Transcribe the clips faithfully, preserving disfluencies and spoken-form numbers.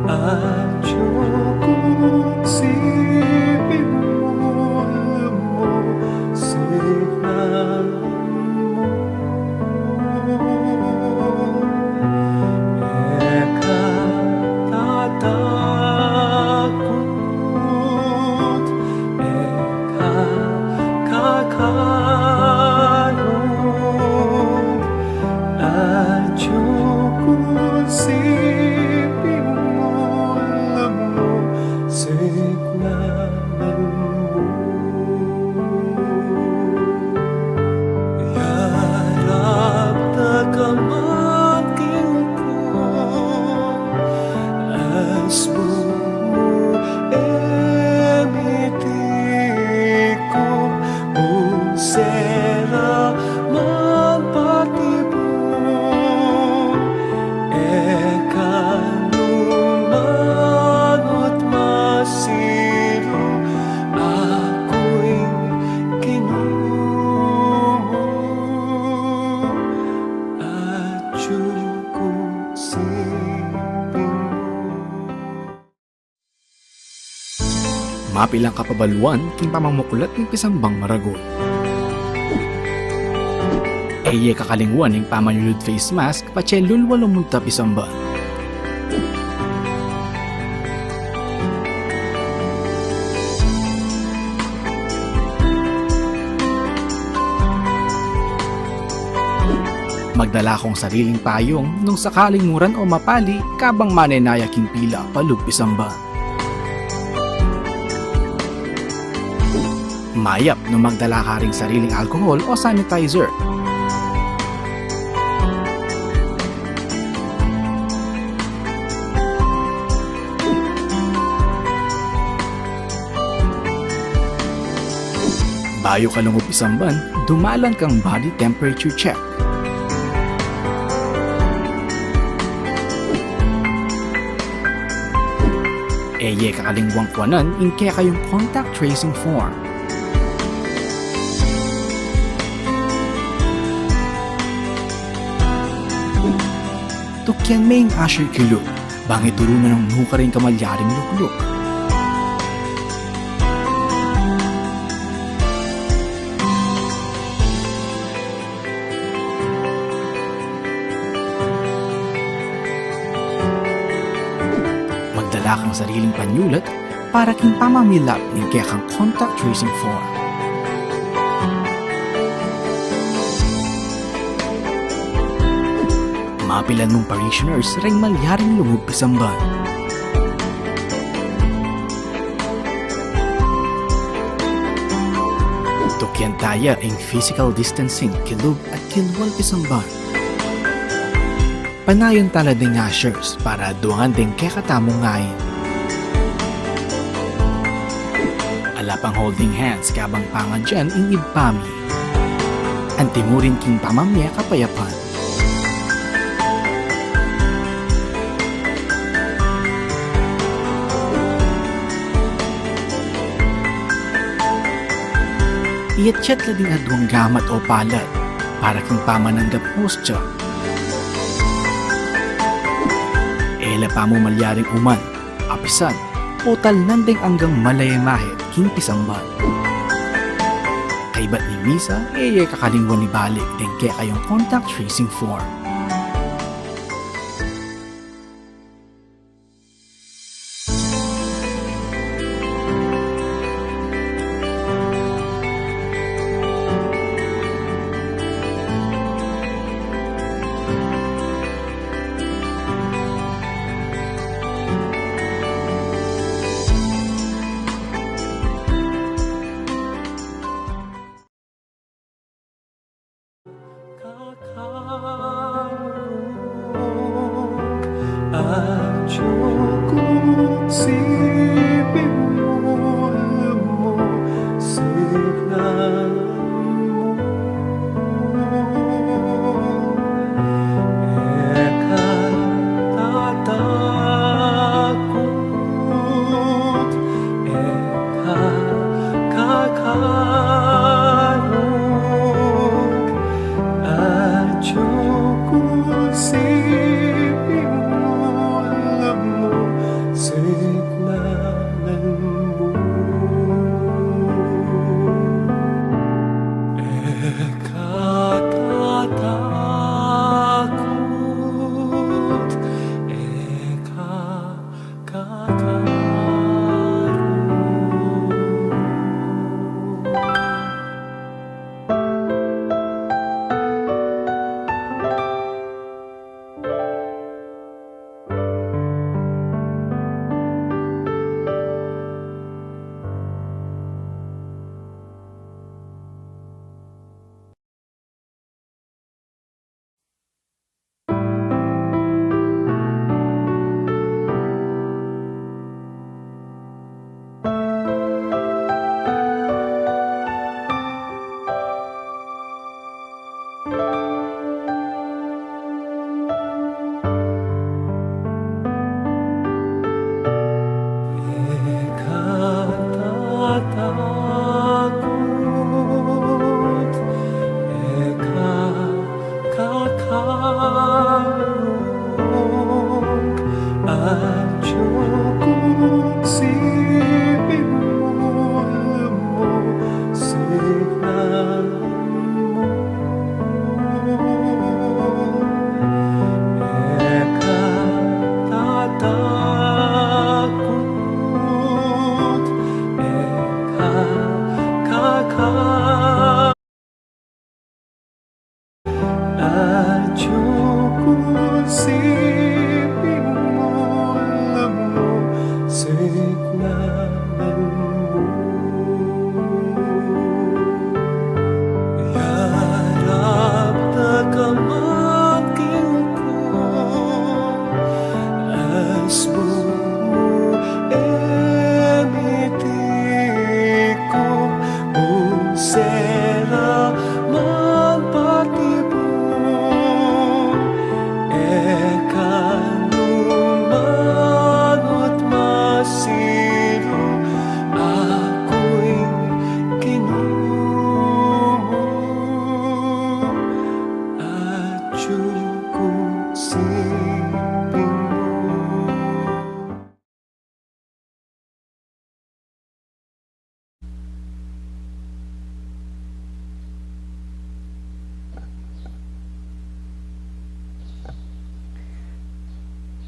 Atyu kung siping mu, lumusignan mu. E ka tatakut, e ka kakalung, atyu kung siping mu, lumusignan mu. Yarap da ka man king lugud, asbun mu e mitikum, nung sera man patibun, e ka nu manut masilu, aku ing Ginu mu, atyu kung siping mu. Mapilan kapabaluan king pamamuklat ning pisambang maragul. E ye kakalingwan ing pamanyulud face mask patse lulwa lumunta pisamban. Magdala kung sariling payung nung sakaling muran o mapali kabang manenaya king pila palub pisamban. Mayap nung magdala ka ring sariling alcohol o sanitizer. Bayu ka lungub pisamban, dumalan kang body temperature check. E ye kakalingwan kuanan ing kekayung contact tracing form. Tukyan me ing usher kilub, bang ituru na nung nukarin kamalyaring lukluk. Magdala kang sariling panyulat para king pamamilap ning kekang contact tracing form. Mapilan mung parishioners reng malyaring lungub pisamban. Tukyan taya ing physical distancing kilub at kilwal pisamban. Panayan tala deng ushers para aduangan deng kekatamung ain. Ala pang holding hands kabang pangadyan ing Ibpa mi. Antimurin king pamamie kapayapan. Iyatyat la ding aduang gamat o palad para king pamananggap hostya. E la pamu malyaring uman, apisan, o talnan deng anggang malaya mahit king pisamban. Kaybat ning misa, e ye kakalingwan ibalik deng kekayung contact tracing form. Kakalung, atyu kung siping mu, lumusignan mu. E ka tatakut, e ka kakalung, atyu kung siping mu, lumusignan mu.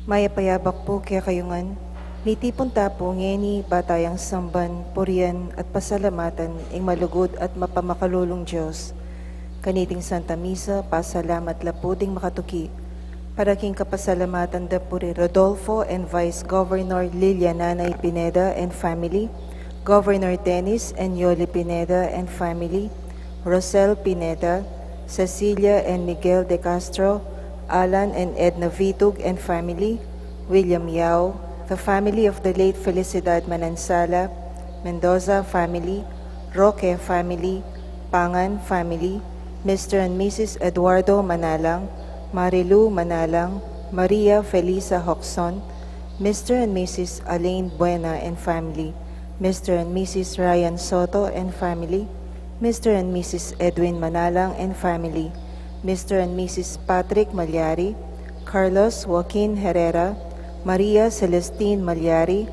Mayap a yabak pu kekayu ngan. Mitipun ta pu ngeni ba tayang samban, purian, at pasalamatan ing malugud at mapamakalulung Dios. Kaniting Santa Misa, pasalamat la pu ding makatuki. Para king kapasalamatan da pu ri Rodolfo and Vice Governor Lilia Nanay Pineda and family, Governor Dennis and Yoli Pineda and family, Rosel Pineda, Cecilia and Miguel de Castro, Alan and Edna Vitug and family, William Yao, the family of the late Felicidad Manansala, Mendoza family, Roque family, Pangan family, Mister and Missus Eduardo Manalang, Marilu Manalang, Maria Felisa Hoxon, Mister and Missus Alain Buena and family, Mister and Missus Ryan Soto and family, Mister and Missus Edwin Manalang and family, Mister and Missus Patrick Malyari, Carlos Joaquin Herrera, Maria Celestine Malyari,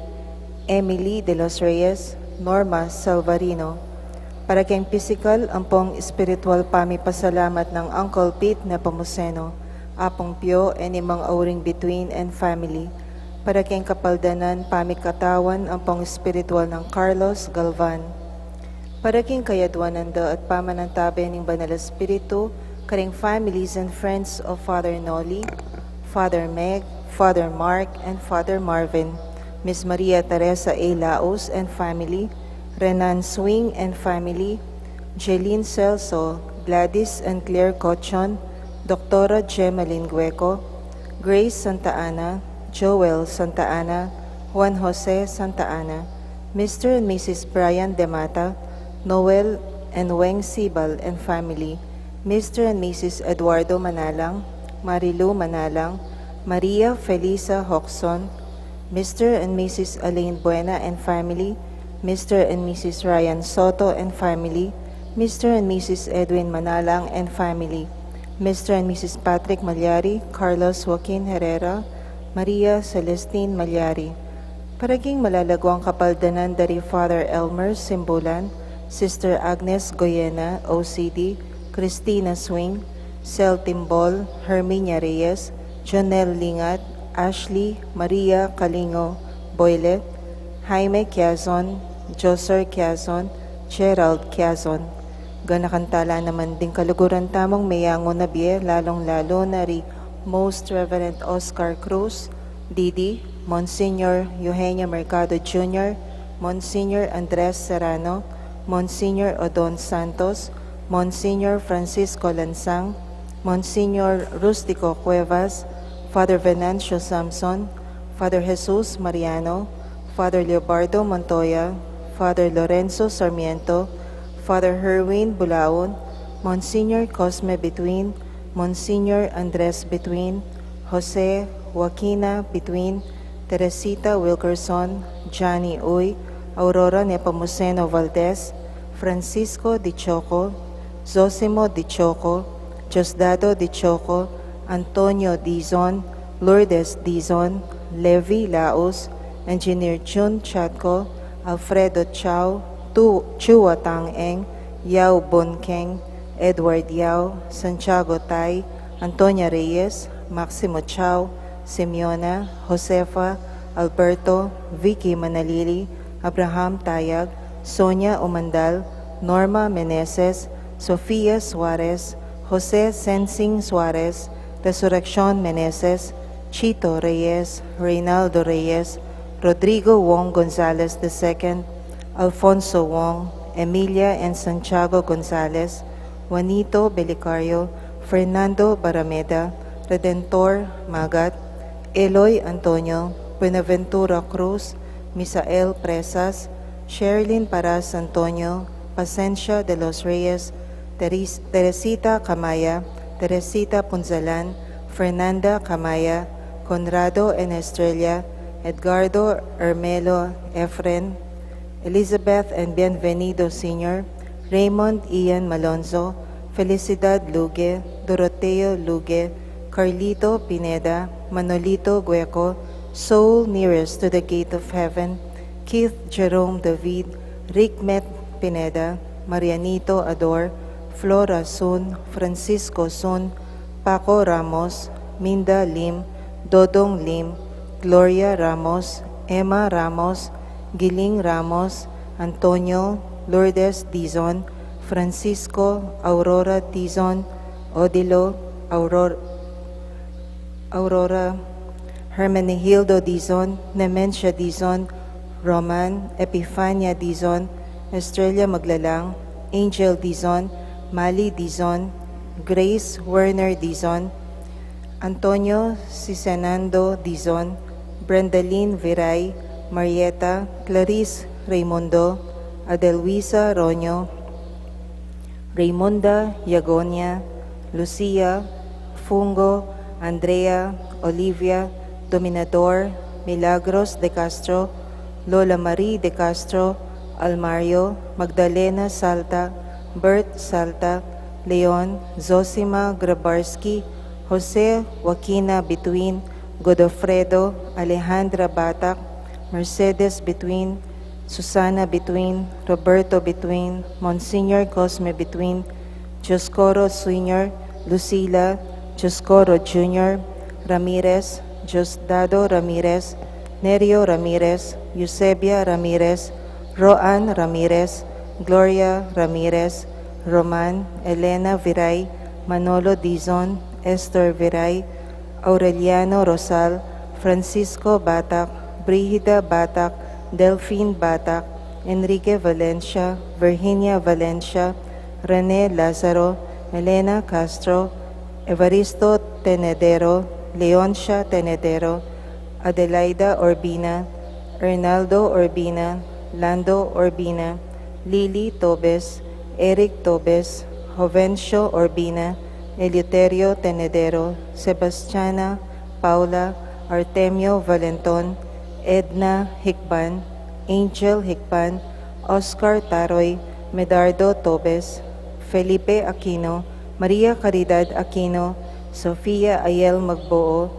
Emily de los Reyes, Norma Salvarino. Para keng pisikal ampong espiritual pamipasalamat nang Uncle Pete Nepomuceno, Apung Pio, and Imang Auring Bituin and family. Para keng kapaldanan pamikatawan ampong espiritual nang Carlos Galvan. Para king kayadwanan da at pamanantabe ning Banal Espiritu, karing families and friends of Father Noli, Father Meg, Father Mark, and Father Marvin, Miss Maria Teresa A. Laos and family, Renan Swing and family, Jeline Celso, Gladys and Claire Cochon, Doctora Jemalyn Gueco, Grace Santa Ana, Joel Santa Ana, Juan Jose Santa Ana, Mister and Missus Brian Demata, Noel and Weng Sibal and family, Mister and Missus Eduardo Manalang, Marilu Manalang, Maria Felisa Hoxon, Mister and Missus Alain Buena and family, Mister and Missus Ryan Soto and family, Mister and Missus Edwin Manalang and family, Mister and Missus Patrick Malyari, Carlos Joaquin Herrera, Maria Celestine Malyari. Para king malalaguang kapaldanan da ri Father Elmer Simbulan, Sister Agnes Goyena, O C D, Christina Swing, Sel Timbol, Herminia Reyes, Jonel Lingat, Ashley Maria Calingo Boylet, Jaime Quiazon, Joser Quiazon, Gerald Quiazon. Ganakan tala naman ding kaluguran tamung meyangu na bie, lalung-lalu na ri Most Reverend Oscar Cruz, Didi, Monsignor Eugenio Mercado Junior, Monsignor Andres Serrano, Monsignor Odon Santos, Monsignor Francisco Lansang, Monsignor Rustico Cuevas, Father Venancio Samson, Father Jesus Mariano, Father Leobardo Montoya, Father Lorenzo Sarmiento, Father Herwin Bulaon, Monsignor Cosme Bituin, Monsignor Andres Bituin, Jose Joaquina Bituin, Teresita Wilkerson, Johnny Uy, Aurora Nepomuceno Valdez, Francisco Dichoco, Zosimo Dichoco, Diosdado Dichoco, Antonio Dizon, Lourdes Dizon, Levi Laos, Engineer Jun Chatco, Alfredo Chao, Tu Chua Tang Eng, Yao Bun Keng, Edward Yao, Santiago Tai, Antonia Reyes, Maximo Chao, Simeona, Josefa, Alberto, Vicky Manalili, Abraham Tayag, Sonia Umandal, Norma Meneses, Sofia Suarez, Jose Sensing Suarez, Resurreccion Meneses, Chito Reyes, Reynaldo Reyes, Rodrigo Wong Gonzalez the second, Alfonso Wong, Emilia and Santiago Gonzalez, Juanito Belicario, Fernando Barameda, Redentor Magat, Eloy Antonio, Buenaventura Cruz, Misael Presas, Sherlyn Paras Antonio, Pasencia de los Reyes, Teres- Teresita Camaya, Teresita Punzalan, Fernanda Camaya, Conrado and Estrella, Edgardo Hermelo Efren, Elizabeth and Bienvenido Senior, Raymond Ian Malonzo, Felicidad Luge, Doroteo Luge, Carlito Pineda, Manolito Gueco, Soul Nearest to the Gate of Heaven, Keith Jerome David, Rick Met Pineda, Marianito Ador, Flora Sun, Francisco Sun, Paco Ramos, Minda Lim, Dodong Lim, Gloria Ramos, Emma Ramos, Giling Ramos, Antonio, Lourdes Dizon, Francisco, Aurora Dizon, Odilo, Aurora, Aurora, Hermenegildo Dizon, Nemencia Dizon, Roman, Epifania Dizon, Estrella Maglalang, Angel Dizon, Mali Dizon, Grace Werner Dizon, Antonio Sisenando Dizon, Brendalyn Viray, Marieta, Clarice Raimundo, Adelwisa Roño, Raimonda Yagonia, Lucia, Fungo, Andrea, Olivia, Dominador, Milagros de Castro, Lola Marie de Castro, Almario, Magdalena Salta, Bert Salta, Leon, Zosima Grabarski, Jose Joaquina Bituin, Godofredo, Alejandra Batak, Mercedes Bituin, Susana Bituin, Roberto Bituin, Monsignor Cosme Bituin, Dioscoro Senior, Lucila, Dioscoro Junior, Ramirez, Diosdado Ramirez, Nerio Ramirez, Eusebia Ramirez, Roan Ramirez, Gloria Ramirez, Roman, Elena Viray, Manolo Dizon, Esther Viray, Aureliano Rosal, Francisco Batak, Brigida Batak, Delphine Batak, Enrique Valencia, Virginia Valencia, Rene Lazaro, Elena Castro, Evaristo Tenedero, Leoncia Tenedero, Adelaida Urbina, Arnaldo Urbina, Lando Urbina, Lily Tobes, Eric Tobes, Jovencio Urbina, Eleuterio Tenedero, Sebastiana Paula, Artemio Valenton, Edna Hikban, Angel Hikban, Oscar Taroy, Medardo Tobes, Felipe Aquino, Maria Caridad Aquino, Sofia Ayel Magbuo,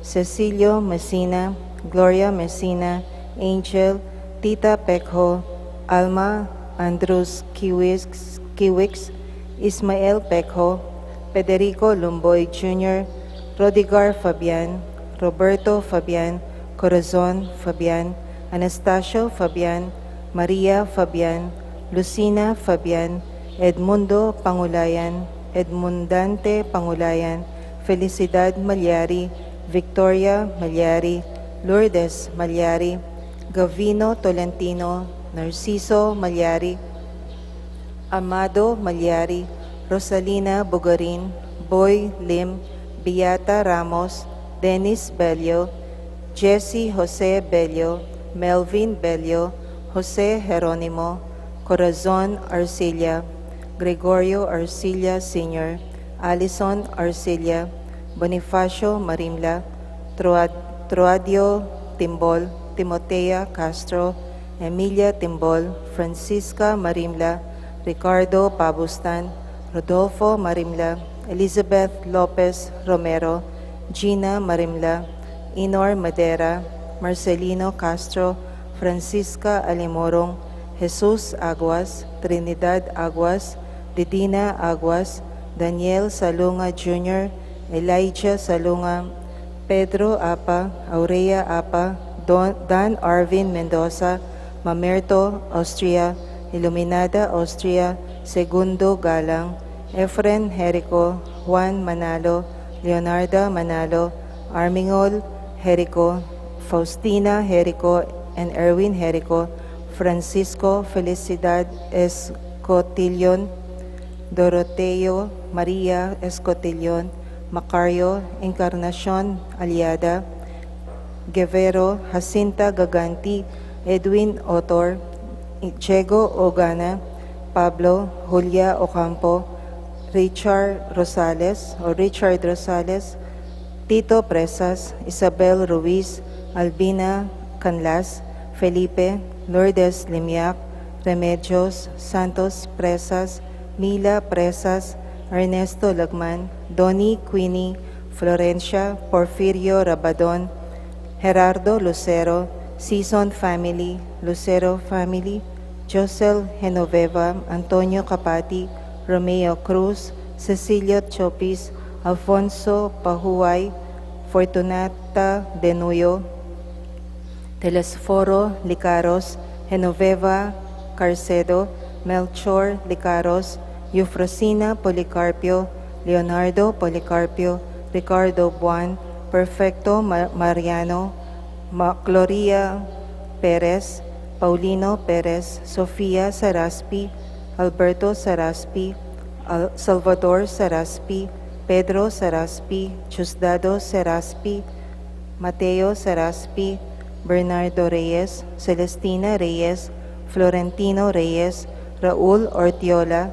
Cecilio Messina, Gloria Messina, Angel, Tita Pekho, Alma Andrus Kiwix, Kiwix, Ismael Pekho, Federico Lumboy Junior, Rodigar Fabian, Roberto Fabian, Corazon Fabian, Anastasio Fabian, Maria Fabian, Lucina Fabian, Edmundo Pangulayan, Edmundante Pangulayan, Felicidad Malyari, Victoria Malyari, Lourdes Malyari, Gavino Tolentino, Narciso Malyari, Amado Malyari, Rosalina Bugarin, Boy Lim, Beata Ramos, Dennis Bello, Jesse Jose Bello, Melvin Bello, Jose Jeronimo, Corazon Arcilla, Gregorio Arcilla Senior, Alison Arcilla, Bonifacio Marimla, Troad-, Troadio Timbol, Timotea Castro, Emilia Timbol, Francisca Marimla, Ricardo Pabustan, Rodolfo Marimla, Elizabeth Lopez Romero, Gina Marimla, Inor Madera, Marcelino Castro, Francisca Alimorong, Jesus Aguas, Trinidad Aguas, Didina Aguas, Daniel Salunga Junior, Elijah Salunga, Pedro Apa, Aurea Apa, Don, Dan Arvin Mendoza, Mamerto, Austria, Iluminada, Austria, Segundo Galang, Efren Jerico, Juan Manalo, Leonarda Manalo, Armingol Jerico, Faustina Jerico, and Erwin Jerico, Francisco Felicidad Escotillon, Doroteo Maria Escotillon, Macario Encarnacion Aliada, Guevero, Jacinta Gaganti, Edwin Otor, Diego Ogana, Pablo, Julia Ocampo, Richard Rosales o Richard Rosales, Tito Presas, Isabel Ruiz, Albina Canlas, Felipe, Lourdes Limiak, Remedios Santos Presas, Mila Presas, Ernesto Lagman, Donnie Queenie, Florencia, Porfirio Rabadon, Gerardo Lucero, Season family, Lucero family, Josel Genoveva, Antonio Capati, Romeo Cruz, Cecilio Chopis, Alfonso Pahuay, Fortunata Denuyo, Telesforo Licaros, Genoveva Carcedo, Melchor Licaros, Eufrosina Policarpio, Leonardo Policarpio, Ricardo Buan, Perfecto Ma- Mariano, Ma- Gloria Perez, Paulino Perez, Sofia Saraspi, Alberto Saraspi, Al- Salvador Saraspi, Pedro Saraspi, Diosdado Saraspi, Mateo Saraspi, Bernardo Reyes, Celestina Reyes, Florentino Reyes, Raul Ortiola,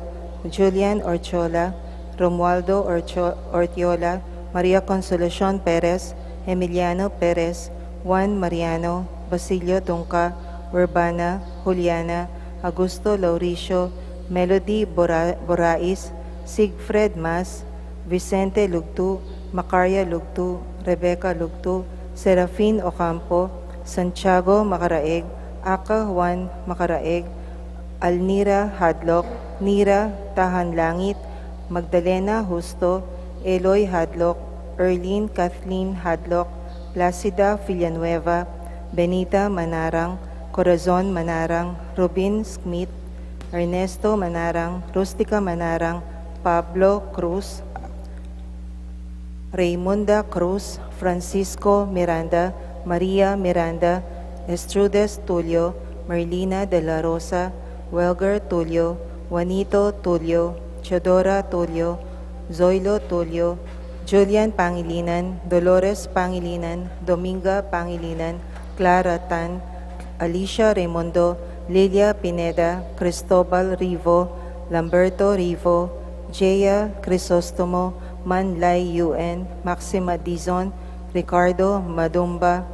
Julian Ortiola, Romualdo Ortio- Ortiola, Maria Consolacion Perez, Emiliano Perez, Juan Mariano, Basilio Tunca, Urbana, Juliana, Augusto Lauricio, Melody Bora- Borais, Siegfried Mas, Vicente Lugtu, Macaria Lugtu, Rebecca Lugtu, Serafin Ocampo, Santiago Macaraeg, Aka Juan Macaraeg, Alnira Hadlock, Nira Tahanlangit, Magdalena Justo, Eloy Hadlock, Erlene Kathleen Hadlock, Placida Villanueva, Benita Manarang, Corazon Manarang, Rubin Smith, Ernesto Manarang, Rustica Manarang, Pablo Cruz, Raymunda Cruz, Francisco Miranda, Maria Miranda, Estrudes Tulio, Merlina de la Rosa, Welger Tulio, Juanito Tulio, Teodora Tulio, Zoilo Tulio, Julian Pangilinan, Dolores Pangilinan, Dominga Pangilinan, Clara Tan, Alicia Raimundo, Lilia Pineda, Cristobal Rivo, Lamberto Rivo, Jaya Crisostomo, Manlay U N, Maxima Dizon, Ricardo Madumba,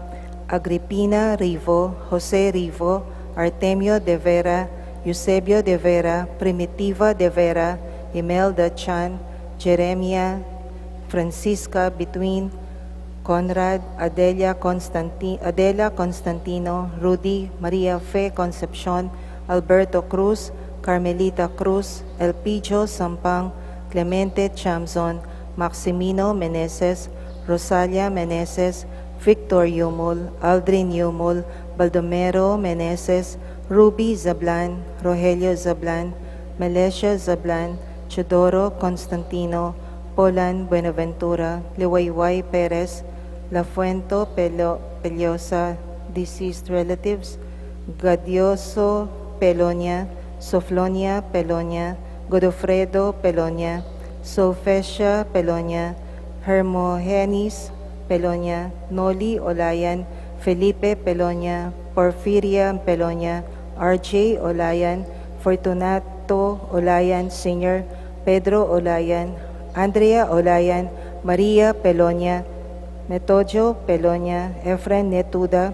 Agripina Rivo, Jose Rivo, Artemio de Vera, Eusebio de Vera, Primitiva de Vera, Imelda Chan, Jeremia, Francisca Between, Conrad, Adelia Constanti- Adela Constantino, Rudy, Maria Fe Concepcion, Alberto Cruz, Carmelita Cruz, Elpidio Sampang, Clemente Chamzon, Maximino Meneses, Rosalia Meneses, Victor Yumul, Aldrin Yumul, Baldomero Meneses, Ruby Zablan, Rogelio Zablan, Melesia Zablan, Teodoro Constantino, Polan Buenaventura, Liwayway Perez, Lafuento Pelo- Pelosa, deceased relatives, Gadioso Pelonia, Soflonia Pelonia, Godofredo Pelonia, Sofesia Pelonia, Hermogenes Pelonia, Noli Olayan, Felipe Pelonia, Porfiria Pelonia, R J Olayan, Fortunato Olayan Senior, Pedro Olayan, Andrea Olayan, Maria Pelonia, Metodio Pelonia, Efren Netuda,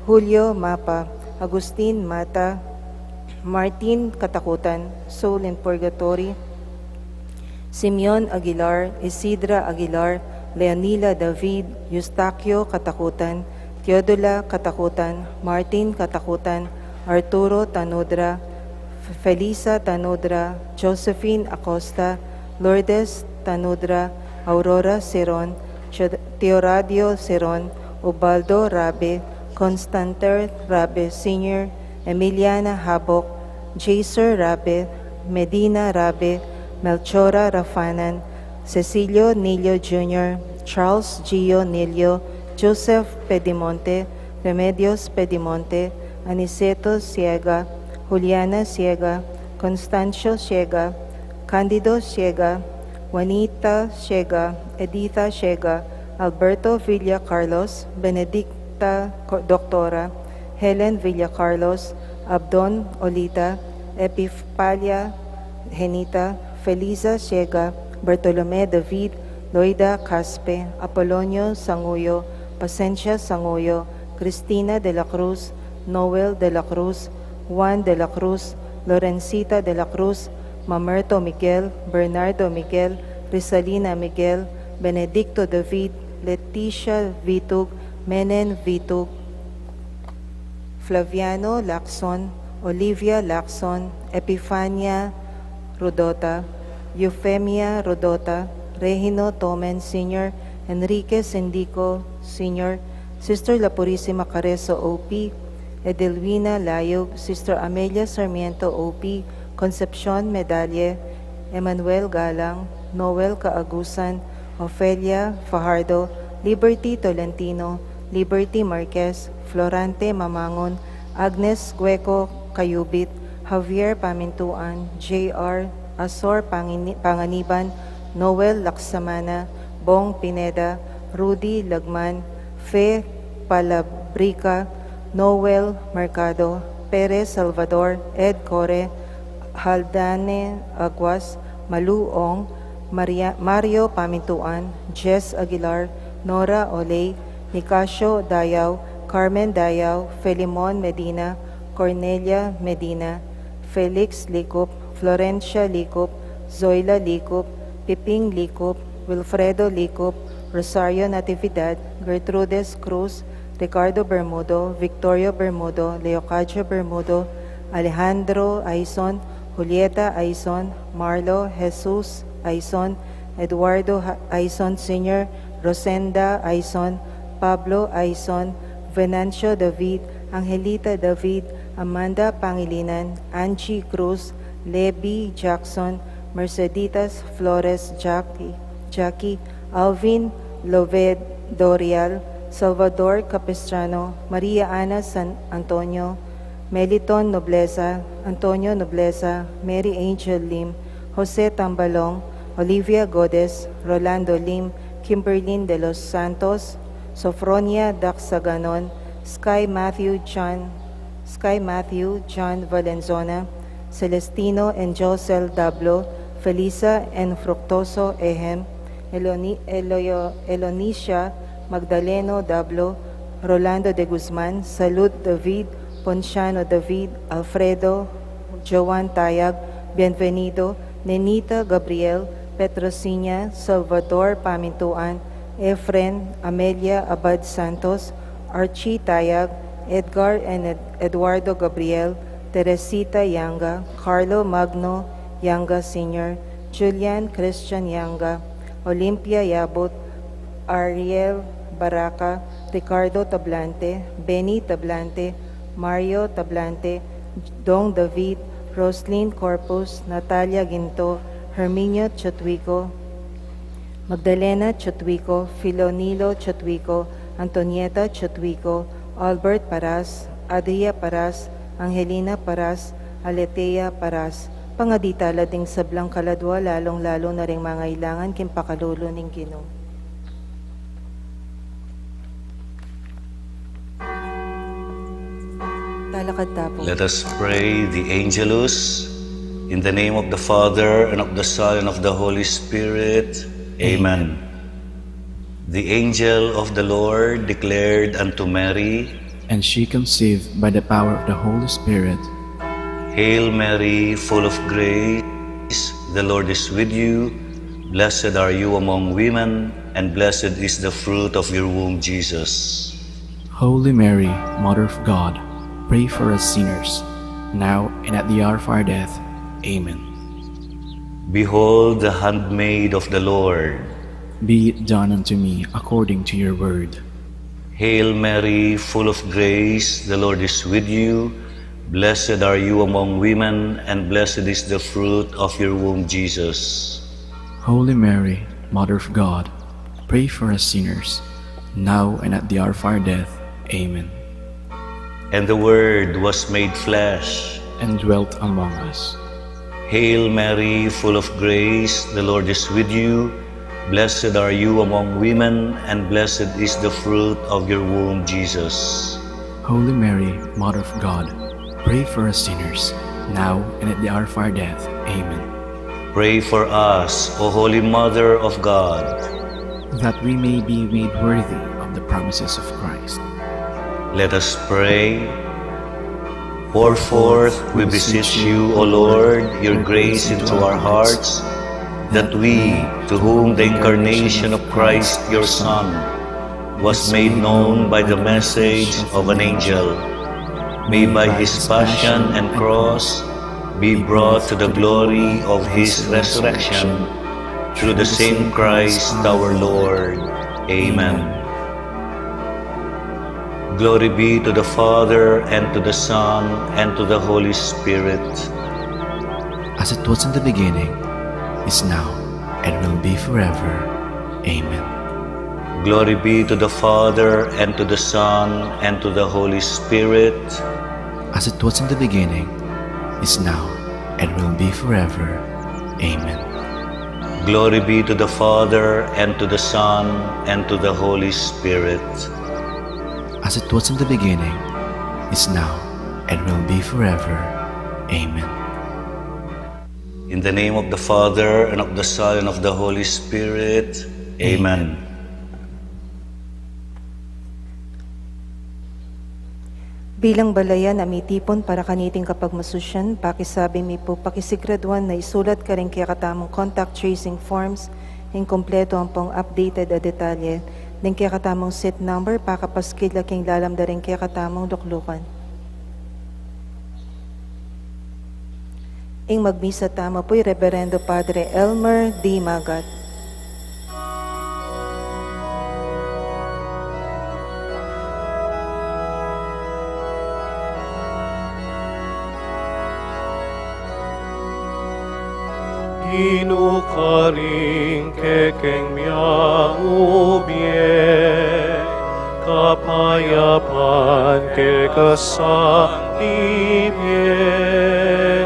Julio Mapa, Agustin Mata, Martin Katakutan, Soul in Purgatory, Simeon Aguilar, Isidra Aguilar, Leonila David, Eustaquio Katakutan, Teodula Katakutan, Martin Katakutan, Arturo Tanudra, Felisa Tanudra, Josephine Acosta, Lourdes Tanudra, Aurora Seron, Teo- Teoradio Seron, Ubaldo Rabe, Constanter Rabe Senior, Emiliana Habok, Jaser Rabe, Medina Rabe, Melchora Rafanan, Cecilio Nilio Junior, Charles Gio Nilio, Joseph Pedimonte, Remedios Pedimonte, Aniceto Siega, Juliana Siega, Constancio Siega, Candido Siega, Juanita Siega, Editha Siega, Alberto Villa Carlos, Benedicta Co- Doctora, Helen Villa Carlos, Abdon Olita, Epifalia Henita, Felisa Siega, Bartolome David, Loida Caspe, Apolonio Sanguyo, Pasencia Sanguyo, Cristina de la Cruz, Noel de la Cruz, Juan de la Cruz, Lorencita de la Cruz, Mamerto Miguel, Bernardo Miguel, Risalina Miguel, Benedicto David, Leticia Vitug, Menen Vitug, Flaviano Lacson, Olivia Lacson, Epifania Rudota, Eufemia Rudota, Regino Tomen Senior, Enrique Sindico Senior, Sister La Purisima Careso, O P, Edelwina Layog, Sister Amelia Sarmiento, O P, Concepcion Medalle, Emmanuel Galang, Noel Caagusan, Ofelia Fajardo, Liberty Tolentino, Liberty Marquez, Florante Mamangon, Agnes Gueco Cayubit, Javier Pamintuan, J R Asor Pangini-, Panganiban, Noel Laksamana, Bong Pineda, Rudy Lagman, Fe Palabrica, Noel Mercado, Perez Salvador, Ed Core, Haldane Aguas, Malu Ong, Maria-, Mario Pamintuan, Jess Aguilar, Nora Oley, Nicasio Dayao, Carmen Dayao, Filemon Medina, Cornelia Medina, Felix Licup, Florencia Licup, Zoila Licup, Piping Licup, Wilfredo Licup, Rosario Natividad, Gertrudes Cruz, Ricardo Bermudo, Victorio Bermudo, Leocadio Bermudo, Alejandro Aison, Julieta Aison, Marlo Jesus Aison, Eduardo Ha-, Aison Senior, Rosenda Aison, Pablo Aison, Venancio David, Angelita David, Amanda Pangilinan, Angie Cruz, Levi Jackson, Merceditas Flores Jackie, Jackie, Alvin Loved Dorial, Salvador Capistrano, Maria Ana San Antonio, Meliton Nobleza, Antonio Nobleza, Mary Angel Lim, Jose Tambalong, Olivia Godes, Rolando Lim, Kimberlin de los Santos, Sophronia Daxaganon, Sky Matthew John, Sky Matthew John Valenzona, Celestino and Josel Dablo, Felisa and Fructoso Ehem, Eloni-, Eloyo-, Elonicia Magdaleno Dablo, Rolando de Guzman, Salud David, Ponciano David, Alfredo, Joan Tayag, Bienvenido, Nenita Gabriel, Petrosiña, Salvador Pamintuan, Efren, Amelia Abad Santos, Archie Tayag, Edgar and Ed-, Eduardo Gabriel, Teresita Yanga, Carlo Magno Yanga Senior, Julian Christian Yanga, Olympia Yabut, Ariel Baraca, Ricardo Tablante, Benny Tablante, Mario Tablante, Dong David, Roslyn Corpus, Natalia Ginto, Herminio Chatuico, Magdalena Chatuico, Filonilo Chatuico, Antonieta Chatuico, Albert Paras, Adria Paras, Angelina Paras, Aletea Paras. Pangadi tala ding sablang kaladwa, lalung-lalu na ring mangailangan king pakalulu ning Ginu. Talakad ta pu. Let us pray the Angelus. In the name of the Father, and of the Son, and of the Holy Spirit. Amen. Amen. The angel of the Lord declared unto Mary, And she conceived by the power of the Holy Spirit. Hail Mary, full of grace, the Lord is with you. Blessed are you among women, and blessed is the fruit of your womb, Jesus. Holy Mary, Mother of God, pray for us sinners, now and at the hour of our death. Amen. Behold the handmaid of the Lord. Be it done unto me according to your word. Hail Mary, full of grace, the Lord is with you. Blessed are you among women, and blessed is the fruit of your womb, Jesus. Holy Mary, Mother of God, pray for us sinners, now and at the hour of our death. Amen. And the Word was made flesh. And dwelt among us. Hail Mary, full of grace, the Lord is with you. Blessed are you among women, and blessed is the fruit of your womb, Jesus. Holy Mary, Mother of God, pray for us sinners, now and at the hour of our death. Amen. Pray for us, O Holy Mother of God. That we may be made worthy of the promises of Christ. Let us pray. Pour forth, we beseech you, O Lord, your grace into our hearts, that we, to whom the incarnation of Christ, your Son, was made known by the message of an angel, may by his passion and cross be brought to the glory of his resurrection, through the same Christ our Lord. Amen. Glory be to the Father, and to the Son, and to the Holy Spirit. As it was in the beginning, is now, and will be forever. Amen. Glory be to the Father, and to the Son, and to the Holy Spirit. As it was in the beginning, is now, and will be forever. Amen. Glory be to the Father, and to the Son, and to the Holy Spirit. As it was in the beginning, is now, and will be forever. Amen. In the name of the Father, and of the Son, and of the Holy Spirit. Amen. Amen. Bilang balayan a mitipun para kaniting kapagmasusyan, pakisabi mi pu, pakisiguraduan na isulat karing kekatamung contact tracing forms ing kumpletu ampong updated a detalye, ding kekatamung seat number, pakapaskil la king lalam da ring kekatamung luklukan. Ing magmisa tamu pu i Reberendo Padre Elmer D. Magat. Ginu, karing kekeng miyang ubie, kapayapan keka sa ibie,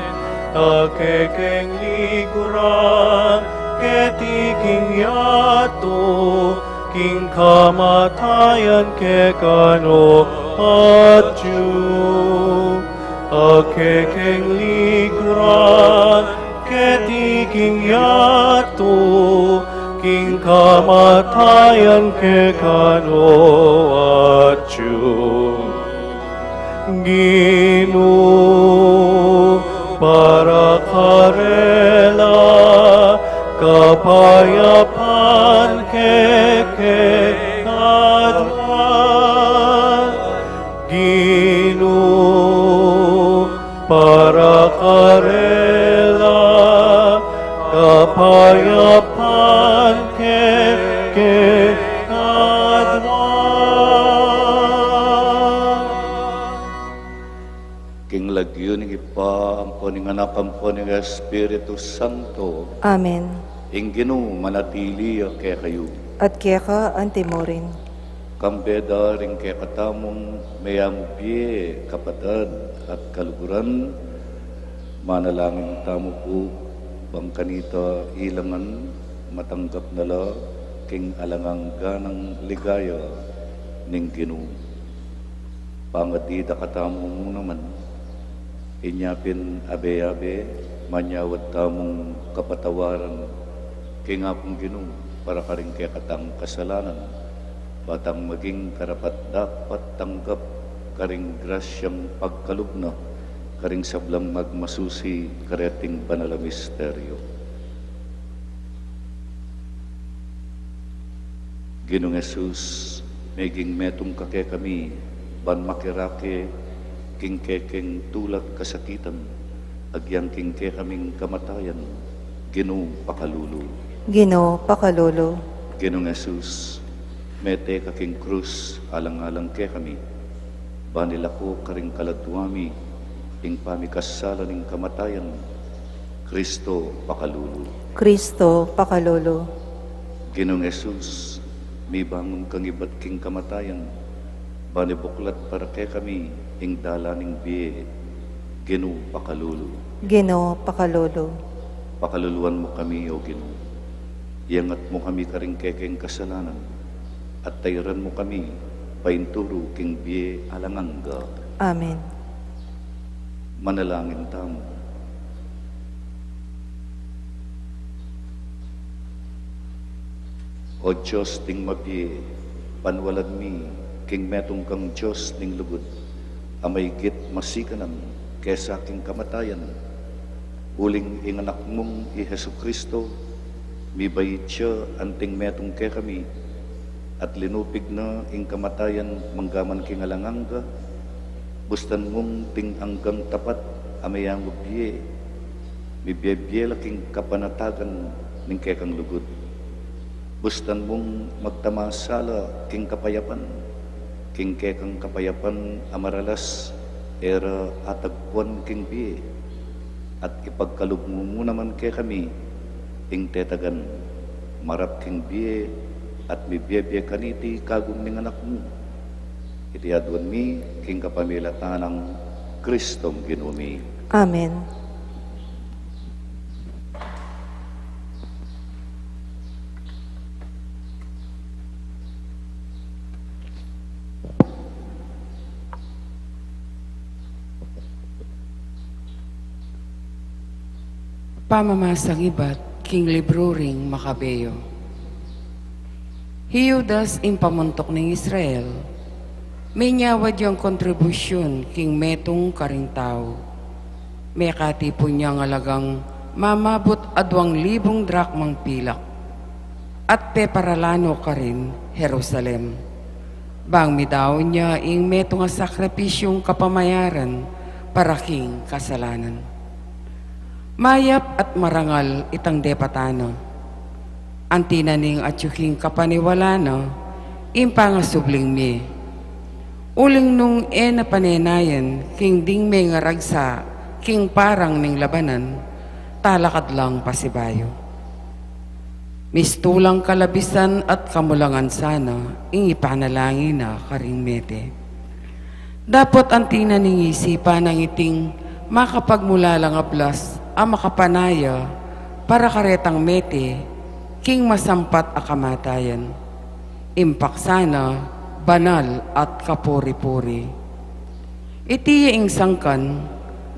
a kekeng liguran keti king yatu, king kamatayan keka no atyu. A kekeng liguran keti king yatu, king kamatayan keka no atyu. Ginu, para karela kapayapan kekeng adwan. Ginu, para karela kapayapan kekeng adwan. King lagyu ning Ibpa, ampo ning Anak, ampo ning Espiritu Santo. Amen. Ing Ginu manatili ya kekayu. At keka antimurin. Kambe da ring kekatamung meyang bie, kapatad at kaluguran, manalangin tamu pu, bang kanita ilangan matanggap na la king alang angga nang ligaya ning Ginu. Pangadi da katamu mu naman, inya pin abe-abe, manyawad tamung kapatawaran king Apung Ginu para karing kekatang kasalanan, ba tang maging karapat-dapat tanggap karing grasyang pagkalub na karing sablang magmasusi kareting banal a misteryo. Ginung Jesus, meging metung ka kekami, ban makirake king kekeng tula't kasakitan, agyang king kekaming kamatayan, Ginu, pakalulu. Ginu, pakalulu. Ginung Jesus, mete ka king krus alang-alang kekami, ban ilako karing kaladua mi ing pamikasala ning kamatayan, Kristo, pakalulu. Kristo, pakalulu. Ginung Jesus, mibangun kang ibat king kamatayan, ban ibuklat para kekami ing dalan ning bie, Ginu, pakalulu. Ginu, pakalulu. Pakaluluan mu kami, O Ginu. Iyangat mu kami karing kekeng kasalanan, at tairan mu kami paintulu king bie alang angga. Amen. Manalangin tamu. O Dios ding mabie, panwalan mi king metung kang Dios ning lugud, a maigit masikanan kesa king kamatayan, uling ing Anak mung i Jesucristo, mibait ya anting metung kekami, at linupig na ing kamatayan manggaman king alang angga. Bustan mung ding anggang tapat a meyangu bie, mibie-bie la king kapanatagan ning kekang lugud. Bustan mung magtamasa la king kapayapan, King kekang kapayapan a maralas, e ra atagpuan king bie, at ipagkalub mu mu naman kekami ing tetagan, marap king bie at mibie-bie kaniti kagum ning Anak mu. Iti aduan mi king kapamilatan nang Kristong Ginu mi. Amen. Pamamasang ibat king libru ring Makabeo. Hi Judas, ing pamuntuk ning Israel, minyawad yang kontribusyun king metung karing tau. Mekatipun yang alagang mamabut aduang libung drakmang pilak, at peparalan no karin Jerusalem, bang midaun ya ing metung a sakripisyung kapamayaran para king kasalanan. Mayap at marangal itang depatan na. Anti na ning atyu king kapaniwalan na ing pangasubling mie. Uling nung e na panenayan king ding mengaragsa king parang ning labanan, talakad lang pasibayu. Mistulang kalabisan at kamulangan sana ing ipanalangin na karing mete. Dapot anti na ning isipan nang iting makapagmulalang ablas a makapanaya para karetang mete king masampat a kamatayan. Ing paksa na banal at kapuri-puri. Iti ya ing sangkan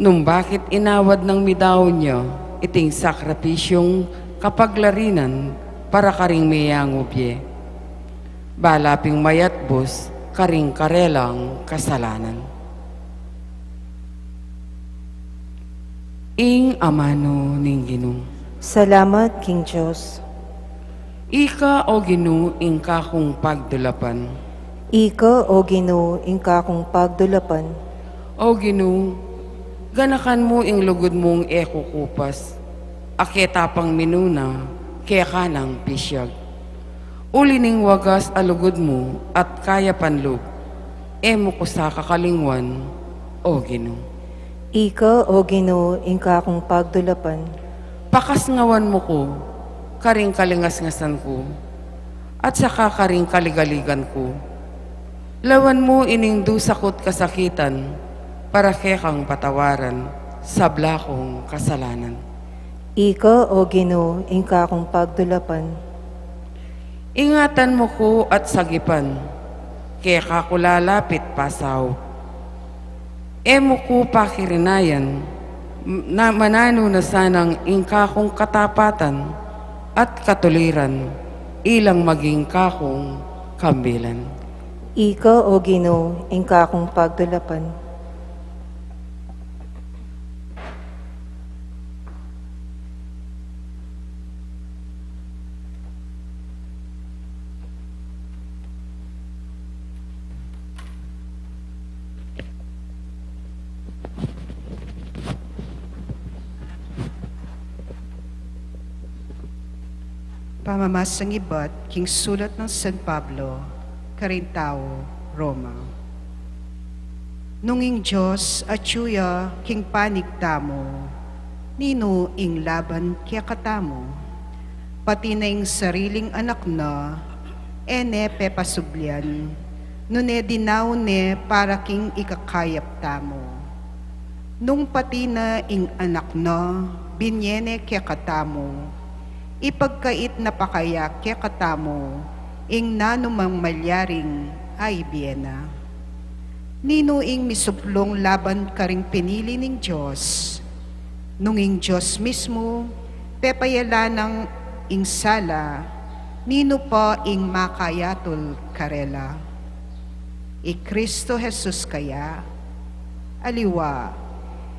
nung bakit inawad nang midaun ya iting sakripisyung kapaglarinan para karing meyangu bie. Bala ping mayatbus karing karelang kasalanan. Ing amanu ning Ginu. Salamat king Dios. Ika, O Ginu, ing kakung pagdulapan. Ika, O Ginu, ing kakung pagdulapan. O Ginu, ganakan mu ing lugud mung e kukupas, a ketapang minuna, keka nang pisyag. Uli ning wagas a lugud mu at kayapan lub, e mu ku sa kakalingwan, O Ginu. Ika, O Ginu, ing kakung pagdulapan. Pakasngawan mu ku karing kalingasngasan ku, at saka karing kaligaligan ku. Lawan mu ining dusa ku't kasakitan, para kekang patawaran sabla kung kasalanan. Ika, O Ginu, ing kakung pagdulapan. Ingatan mu ku at sagipan, keka ku lalapit pasaup. E mu ku pakirinayan, m-, na mananu na sanang ing kakung katapatan at katuliran, ilang maging kakung kambilan. Ika, O Ginu, ing kakung pagdulapan. Pamamasang ibat king sulat nang San Pablo karing tau Roma. Nung ing Dios atyu ya king panig tamu, ninu ing laban kekatamu? Pati na ing sariling anak na, e ne pepasublian, nune dinaun ne para king ikakayap tamu. Nung pati na ing anak na, binie ne kekatamu, ipagkait na pa kaya kekatamu ing nanumang malyaring aibie na? Ninu ing misuplung laban karing pinili ning Dios? Nung ing Dios mismu pepayala nang ing sala, ninu pa ing makayatul karela? I Kristo Jesus kaya, aliwa,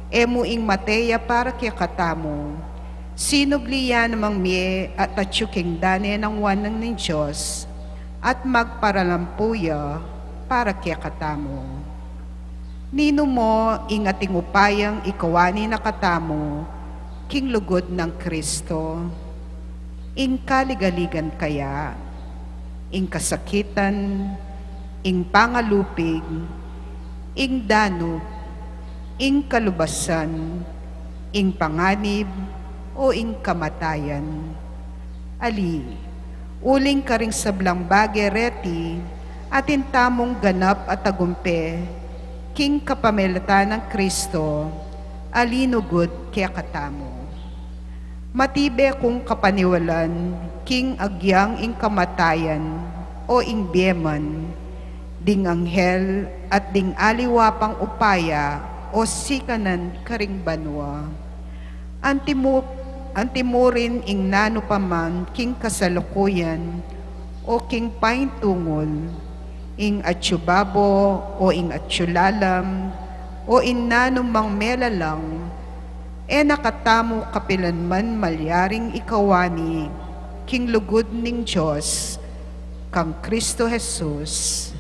e mu ing mate ya para kekatamu, sinubli ya namang mie at atyu king dane nang wanan ning Dios, at magparalampu ya para kekatamu. Ninu mo ing ating upayang ikawani na katamu king lugud nang Kristo? Ing kaligaligan kaya, ing kasakitan, ing pangalupig, ing danup, ing kalubasan, ing panganib, o ing kamatayan. Ali, uling karing sablang bage reti, atin tamung ganap a tagumpe, king kapamilatan nang Kristo, a linugud kekatamu. Matibe kung kapaniwalan, king agyang ing kamatayan, o ing bie man, ding anghel, at ding aliwa pang upaya, o sikanan karing banua. Antimu-, antimurin ing nanu pa man king kasalukuyan, o king paintungul, ing atsu babo, o ing atsu lalam, o ing nanu mang melalang, e na katamu kapilan man malyaring ikawani, king lugud ning Dios, kang Kristo Jesus,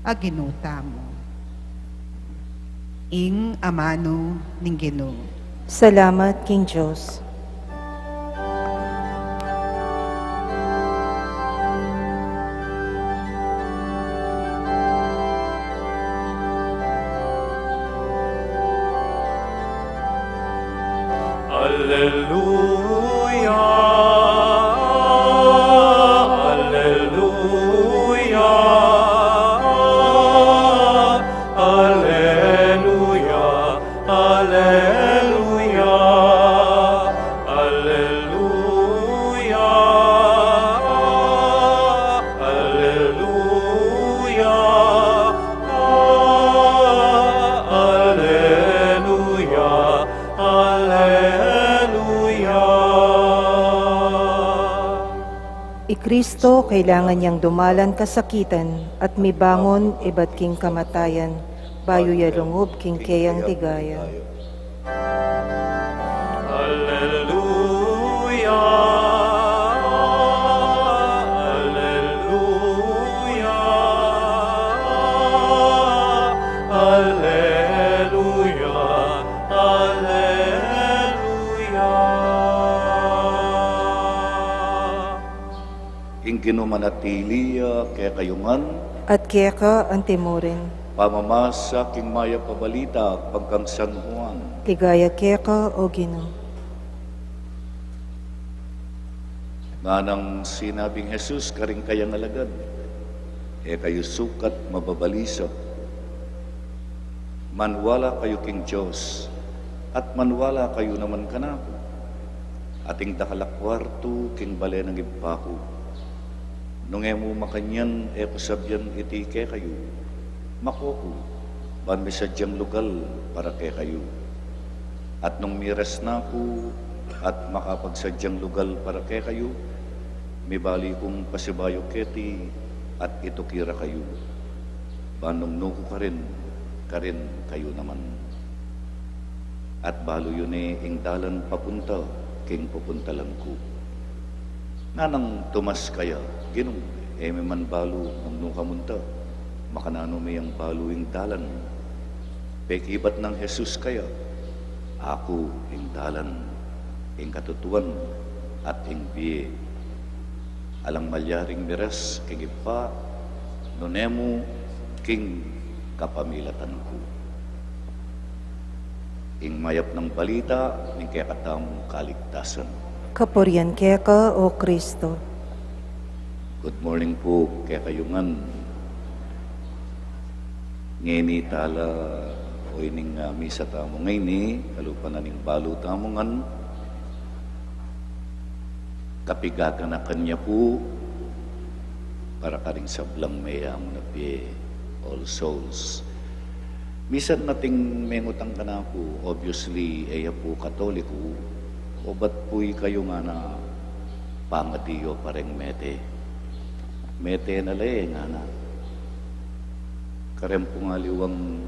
a Ginu tamu. Ing amanu ning Ginu. Salamat king Dios. Alleluia, alleluia, alleluia, alleluia, alleluia, alleluia, alleluia, alleluia. I Kristo kailangan yang dumalan kasakitan at mibangon ibat king kamatayan, bayu ya lungub king keyang ligaya. Alleluia, alleluia, alleluia, alleluia. Ing Ginu manatili ya kekayu ngan. At keka antimurin. Pamamasa king mayap a balita pagkang San Juan. Ligaya keka, O Ginu. Nganang sinabing Jesus karing kayang alagad, E kayu sukat mababalisa. Maniwala kayu king Dios, at maniwala kayu naman kanaku. Atin dakal a kuartu king bale nang Ibpa ku. Nung e mu makanyan, e ku sabian iti kekayu, Mako ku, ban misadyang lugal para kekayu. At nung miras na ku, at makapagsadyang lugal para kekayu, mibali kung pasibayu keti, at ituki ra kayu. Ban nung nuku karin, karin kayu naman. At balu yu ne ing dalan papunta king pupuntalan ku. Nganang Tomas kaya, Ginu, e mi man balu nung nu ka munta, makananu mi yang balu ing dalan? Pekibat nang Jesus kaya, Aku ing dalan, ing katutuan, at ing bie. Alang malyaring miras king Ibpa, nune mu king kapamilatan ku. Ing mayap nang balita ning kekatamung kaligtasan. Kapurian keka, O Kristo. Good morning pu kekayu ngan. Ngeni tala o ining, ah, misa tamu ngeni, kalupa na ning balu tamu ngan. Kapigaganakan ya pu para karing sablang meyaman a bie, All Souls. Misan atin mengutang kanaku, obviously, e ya pu Katoliko, obat pu ikayu ngana pangadi yu pa reng mete. Mete na le, ngana. Kareng pung aliwang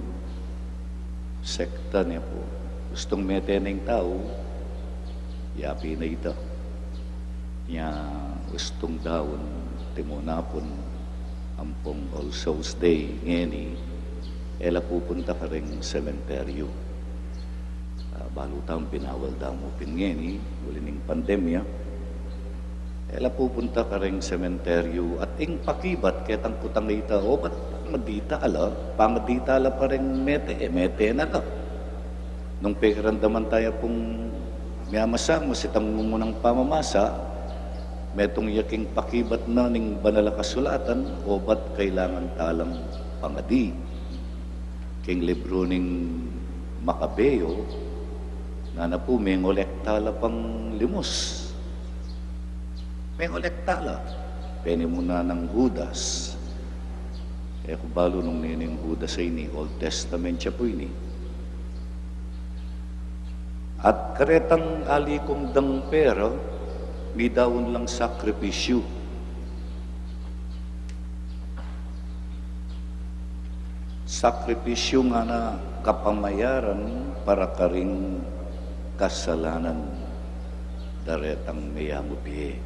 sekta ne pu. Ustung mete ne ing tau, yapi na ita. Nya ustung daun, timunapun, ampong All Souls Day ngeni, e la pupunta kareng sementeryu. Ah, balu tamu binawal da mu pin ngeni, uli ning pandemya. E la pupunta kareng sementeryu at ing pakibat ketang kutang ita, o bat pangadi tala, pangadi tala pa reng mete, e mete na la. Nung pekiramdaman taya pung miyamasang, mas itang mumunang pamamasa, metung ya king pakibat na ning banal a kasulatan, o bat kailangan talang pangadi. King libru ning Makabeo, nana pu, mengolekta la pang limus. Mengolekta la. Peni mu nanang Judas. E ku balu nung nening Judas a ini, Old Testament ya pu ini. At karetang alikum dang pera, midaun lang sakripisyu. Sakripisyu ngana, kapamayaran para karing kasalanan da retang meyangu bie.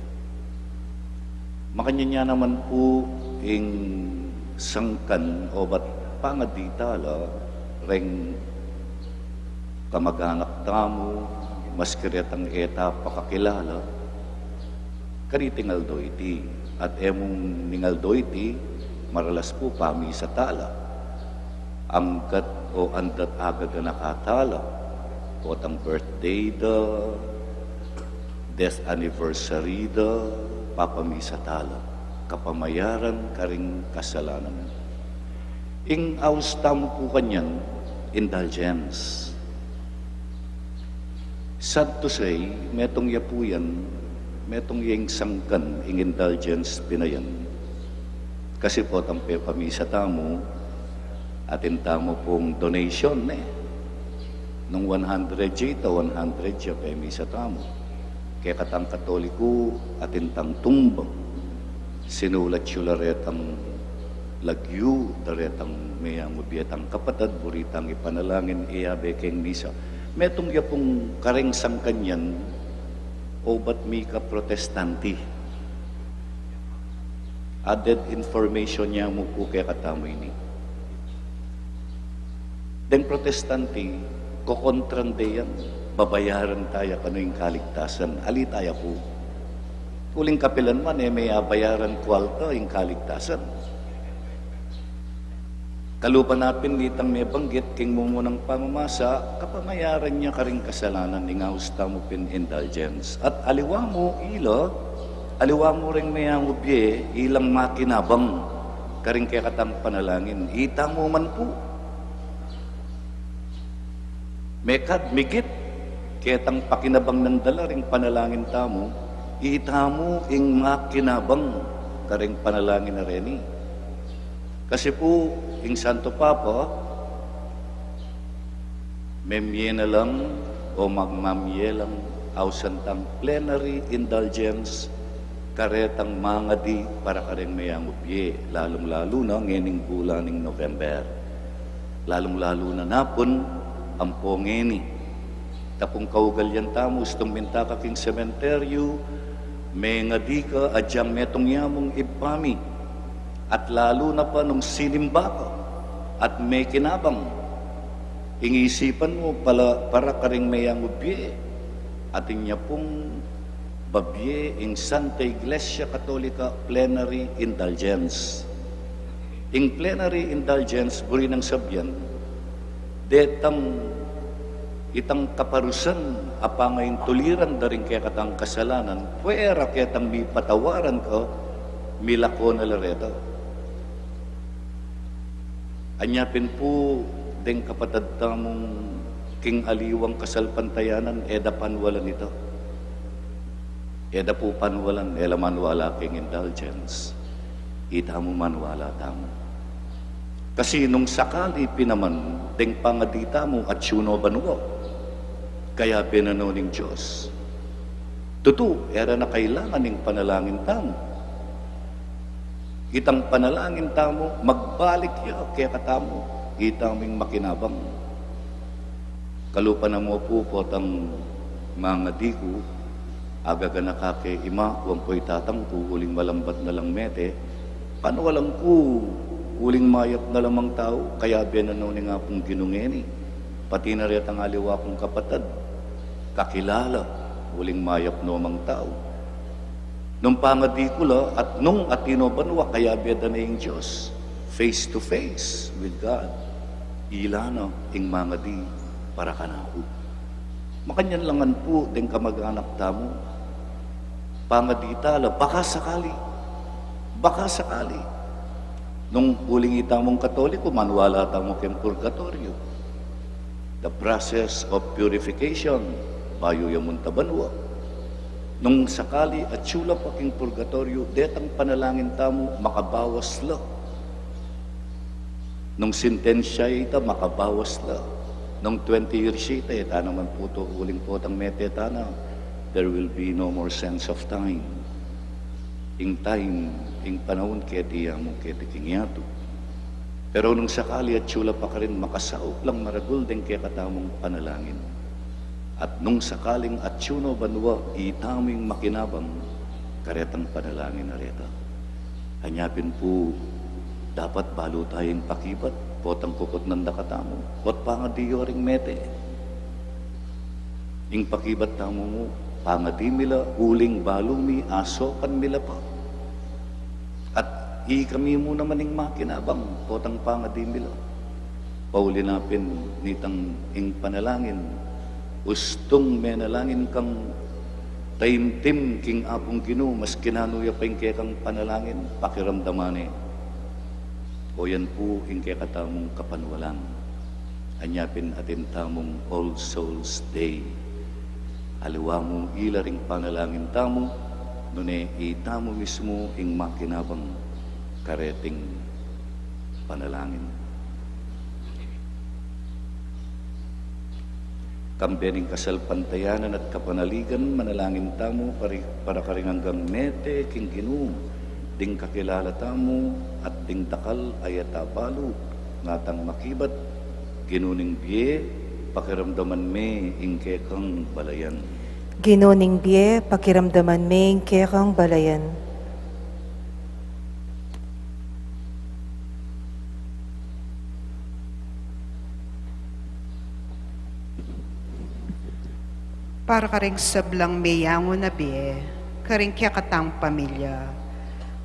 Makanyan ya naman pu ing sangkan o bat pangadi tala reng kamaganak tamu, maski retang e ta pa kakilala, kaniting aldo iti. At e mung ning aldo iti, maralas pu pamisa tala. Anggat o andat agaganaka tala, potang birthday da, death anniversary da, papamisa tala. Kapamayaran karing kasalanan. Ing aus tamu pu kanyan, indulgence. Sad to say, metung ya pu yan, metung ya ing sangkan ing indulgence pin a yan. Kasi potang pepamisa tamu, atin tamu pung donation, ne? Nung one hundred ya ita, one hundred ya pemisa tamu. Kekatang Katoliko, atin tang tumba. Sinulat yu la retang lagyu da retang meyangu bie tang kapatad, buri tang ipanalangin, iyabe keng misa. Metung ya pung kareng sangkan yan, o bat mika Protestanti. Added information ya mu pu kekatamu ini. Deng Protestanti, kokontran de yan, babayaran taya kanu ing kaligtasan. Ali taya pu. Uling kapilan man, e me abayaran ku alta ing kaligtasan. Kalupa na pin nitang mebanggit king mumunang pamamasa, kapamayaran ya karing kasalanan, ing aus tamu pin indulgence. At aliwa mu ila, aliwa mu reng meyangu bie, ilang makinabang karing kekatang panalangin. Ita mu man pu. Mekad migit ketang pakinabang nang dala ring panalangin tamu, ita mu ing makinabang karing panalangin a reni. Kasi pu, ing Santo Papa, memie na lang o magmamie lang ausan tang plenary indulgence karetang mangadi para kareng meyangu bie, lalung-lalu na ngening bulan ning November. Lalung-lalu na napun ampo ngeni. Tapung kaugalian tamu, istung minta ka king sementeryu, mengadi ka agyang metung ya mung ibpa mi. At lalu na pa nung sinimba ka at mekinabang ing isipan mu pala para karing meyangu bie, atin ya pung babie ing Santa Iglesia Katolika plenary indulgence. Ing plenary indulgence, buri nang sabian, detang itang kaparusan a pangaintuliran da ring kekatang kasalanan, puwera ketang mipatawaran ka, milako na la reta. Anya pin pu deng kapatad tamung king aliwang kasalpantayanan, e da panwalan ita. E da pu panwalan, e la manwala king indulgence. Ita mu manwala tamu. Kasi nung sakali pin naman deng pangadi tamu atyu no banua, kayabe na no ning Dios. Tutu, e ra na kailangan ing panalangin tamu. Itang panalangin tamu, magbalik ya kekatamu, itamu ing makinabang. Kalupa na mu pu, potang mangadi ku, agaganaka ke ima ku ampo i tatang ku, uling malambat na lang mete, panwalan ku, uling mayap na la mang tau, kayabe na no ning Apung Ginu ngeni, pati na retang aliwa kung kapatad, kakilala, uling mayap no mang tau. Nung pangadi ku la at nung atin no banua kayabe da ne ing Dios, face to face with God, ila na ing mangadi para kanaku. Makanyan la ngan pu deng kamag-anak tamu, pangadi ta la, baka sakali, baka sakali, nung uling itamung Katoliko, maniwala tamu keng purgatoryo, the process of purification, bayu ya munta banua. Nung sakali atyu la pa king purgatoryo, detang panalangin tamu, makabawas la. Nung sentensya ya ita, makabawas la. Nung twenty years ya ita, e ta naman pu to uling potang mete ta na, there will be no more sense of time. Ing time, ing panaun keti ya mu, keti king yatu. Pero nung sakali atyu la pa karin, makasaup lang maragul deng kekatamung panalangin. At nung sakaling atyu no banua, itamu ing makinabang karetang panalangin a reta. Anya pin pu, dapat balu tayang pakibat potang kukutnan da katamu, ot pangadi yo ring mete. Ing pakibat tamu mu, pangadi mi la, uling balu mi, asokan mi la pa. At ikami mu naman ing makinabang potang pangadi mi la. Pauli na pin nitang ing panalangin, ustung menalangin kang taimtim king Apung Ginu, maski nanu ya pa ing kekang panalangin, pakiramdaman ne. O yan pu ing kekatamung kapanwalan. Anya pin atin tamung All Souls Day. Aliwa mu ila ring panalangin tamu, nune itamu mismu ing makinabang kareting panalangin. Kambe ning kasalpantayanan at kapanaligan, manalangin tamu pari-, para karing anggang mete king Ginu, ding kakilala tamu at ding dakal a e ta balu, ngatang makibat. Ginu ning bie, pakiramdaman me ing kekang balayan. Ginu ning bie, pakiramdaman me ing kekang balayan. Para karing sablang meyangu na bie, karing kekatang pamilya,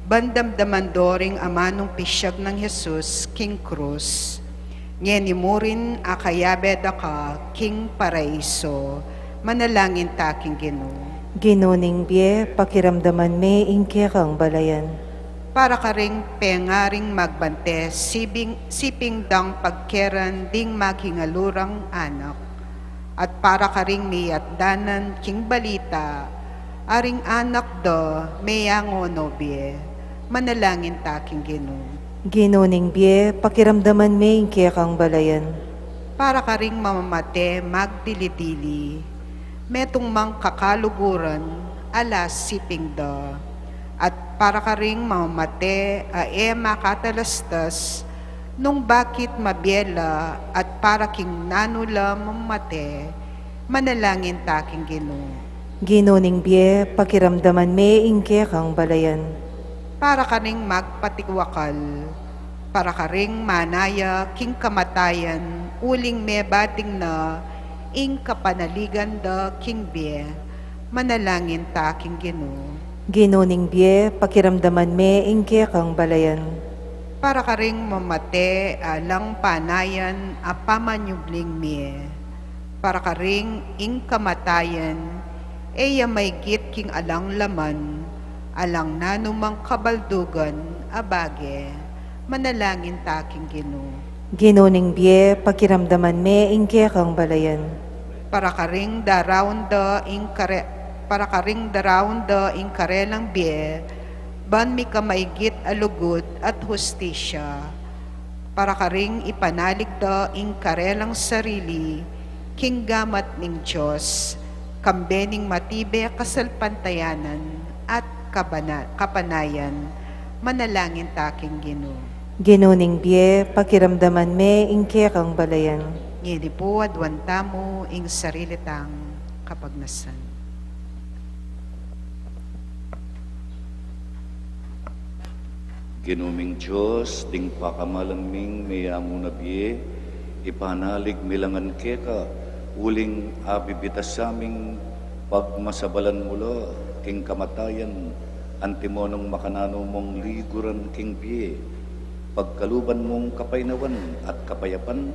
ban damdaman do ring amanung pisyag nang Jesus king krus, ngeni murin akayabe da ka king paraiso, manalangin ta king Ginu. Ginu ning bie, pakiramdaman me ing kekang balayan. Para karing pengaring magbante, sibing, siping dang pagkeran ding maghingalu rang anak. At para karing miyatdanan king balita, a ring anak da meyangu no bie, manalangin ta king Ginu. Ginu ning bie, pakiramdaman me ing kekang balayan. Para karing mamamate magdili-dili, metung mang kakaluguran a la siping da. At para karing mamamate a e makatalastas nung bakit mabie la, at para king nanu la mamamate, manalangin ta king Ginu. Ginu ning bie, pakiramdaman me ing kekang balayan. Para karing magpatiwakal, para karing manaya king kamatayan, uling mebating na ing kapanaligan da king bie, manalangin ta king Ginu. Ginu ning bie, pakiramdaman me ing kekang balayan. Para karing mamate alang panayan a pamanyubling mie, para karing ing kamatayan e ya maigit king alang laman, alang nanumang kabaldugan a bage, manalangin ta king Ginu. Ginu ning bie, pakiramdaman me ing kekang balayan. Para karing daraun da ing kare-, para karing daraun da ing karelang bie, ban mikamaigit a lugud at hustisya. Para karing ipanalig da ing karelang sarili king gamat ning Dios, kambe ning matibe kasalpantayanan at kabana-, kapanayan, manalangin ta king Ginu. Ginu ning bie, pakiramdaman me ing kekang balayan. Ngeni pu aduan tamu ing sarili tang kapagnasan. Ginu ming Dios, ding pakamalan ming meyangu na bie, ipanalig mi la ngan keka, uling abibitas sa ming pagmasabalan mu la king kamatayan, Antimo nung makananu mung liguran king bie, pagkaluban mung kapaynawan at kapayapan,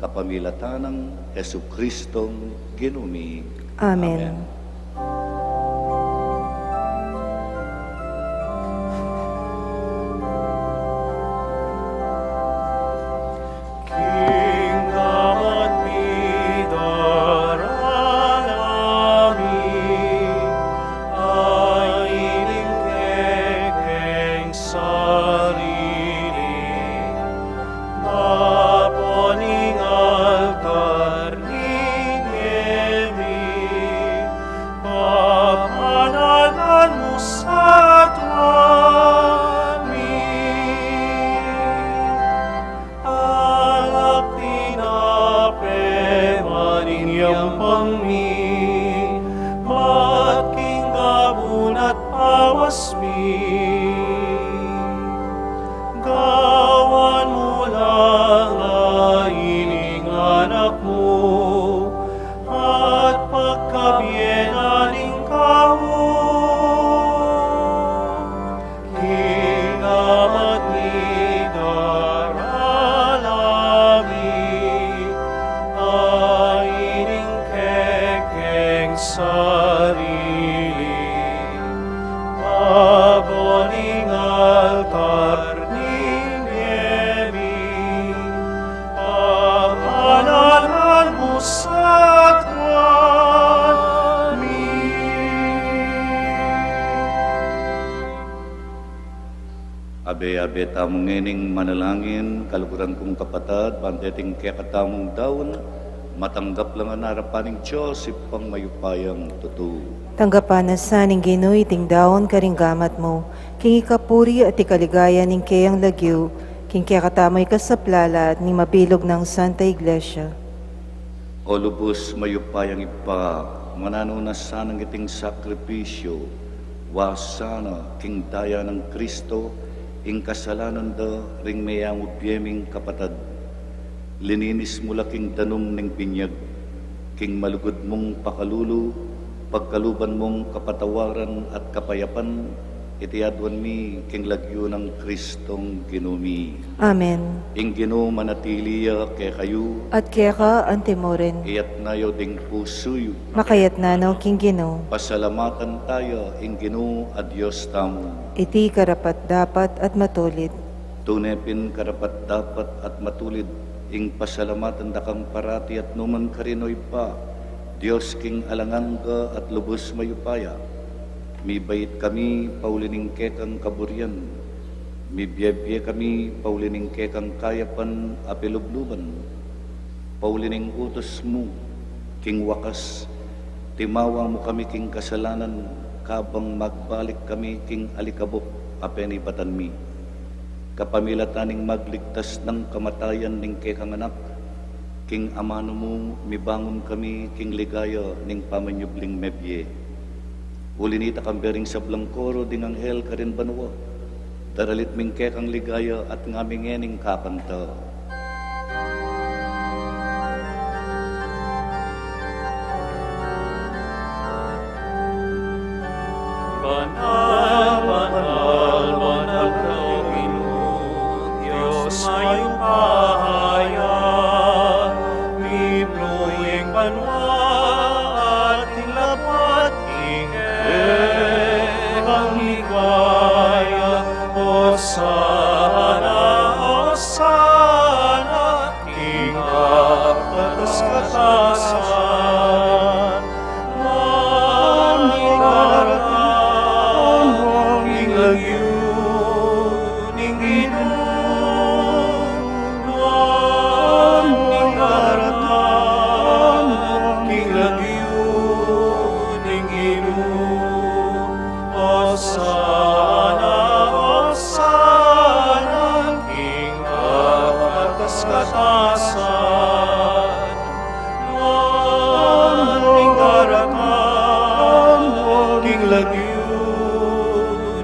kapamilatan nang Jesucristong Ginu mi. Amen. Amen. King Ama mi, darala mi, ining kekeng sarili, bapu ning altar ning bie mi, pabanalan mu sa aduan mi. Alak tinape man ing yampang mi, bat king gabun at bawas mi. Gawan mu la nga ining anak mu, at pagkabie na ning tau. King Ama mi, darala mi, ining kekeng sarili, bapu ning altar ning bie mi, pabanalan mu sa aduan mi. Abe-abe tamu ngening manalangin, kaluguran kung kapatad, bang deting kekatamung daun, matanggap la ngan arapan ning Dios, Ibpang mayupayang tutu. Tanggapan na sa ning Ginu iting daun karing gamat mu, king ikapuri at ikaligaya ning keyang lagyu, king kekatamu ikasaplala at ning mabilug nang Santa Iglesia. O lubus mayupayang Ibpa, mananu na sanang iting sakripisyu, wa sana king daya nang Kristo ing kasalanan da ring meyangu bie ming kapatad. Lininis mu la king danum ning binyag, king malugud mung pakalulu, pagkaluban mung kapatawaran at kapayapan, iti aduan mi king lagyu nang Kristong Ginu mi. Amen. Ing Ginu manatili ya kekayu. At keka antimurin. Iyatna yu ding pusu yu. Makayatna no king Ginu. Pasalamatan taya ing Ginu a Dios tamu. Iti karapat-dapat at matulid. Tune pin karapat-dapat at matulid ing pasalamatan da kang parati at nukarin man, O Ibpa, Dios king alang angga at lubus mayupaya. Mibait kami pauli ning kekang kaburian, mibiebie kami pauli ning kekang kayapan a pilubluban, pauli ning utus mu. King wakas, timawa mu kami king kasalanan, kabang magbalik kami king alikabuk a penibatan mi. Kapamilatan ning magligtas nang kamatayan ning kekang Anak, king amanu mu mibangun kami king ligaya ning pamanyubling mebie. Uli nita, kambe ring sablang koro ding anghel karin banua, daralit ming kekang ligaya at ngami ngening kakanta. Banal, banal, banal, Ginu, Dios mayupaya, miblu ing banua at ing labuad king kekang ligaya. Hosana, Hosana king kakatas-katasan. Nuan ing daratang king lagyu ning Ginu. Nuan ing daratang king lagyu ning Ginu. Hosana, Hosana king kakatas-katasan. Nuan ing daratang king lagyu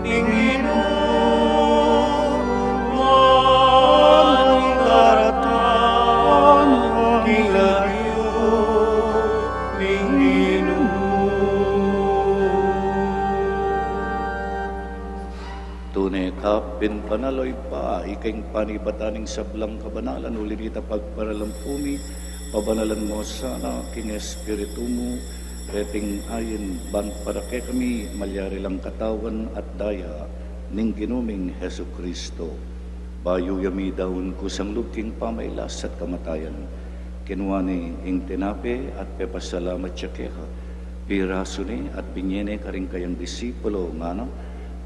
ning Ginu. Nuan ing daratang king lagyu ning Ginu. Pin banal, o Ibpa, ika ing panibatan ning sablang kabanalan, uli na nita pagparalan pu mi, pabanalan mu sana king Espiritu mu reting ain, ban para kekami malyari lang katawan at daya ning Ginu ming Jesucristo. Bayu ya midaun kusang lub king pamailas at kamatayan, kinua ne ing tinape at pepasalamat ya keka, pirasu ne at binye ne karing kayang disipulo, ngana: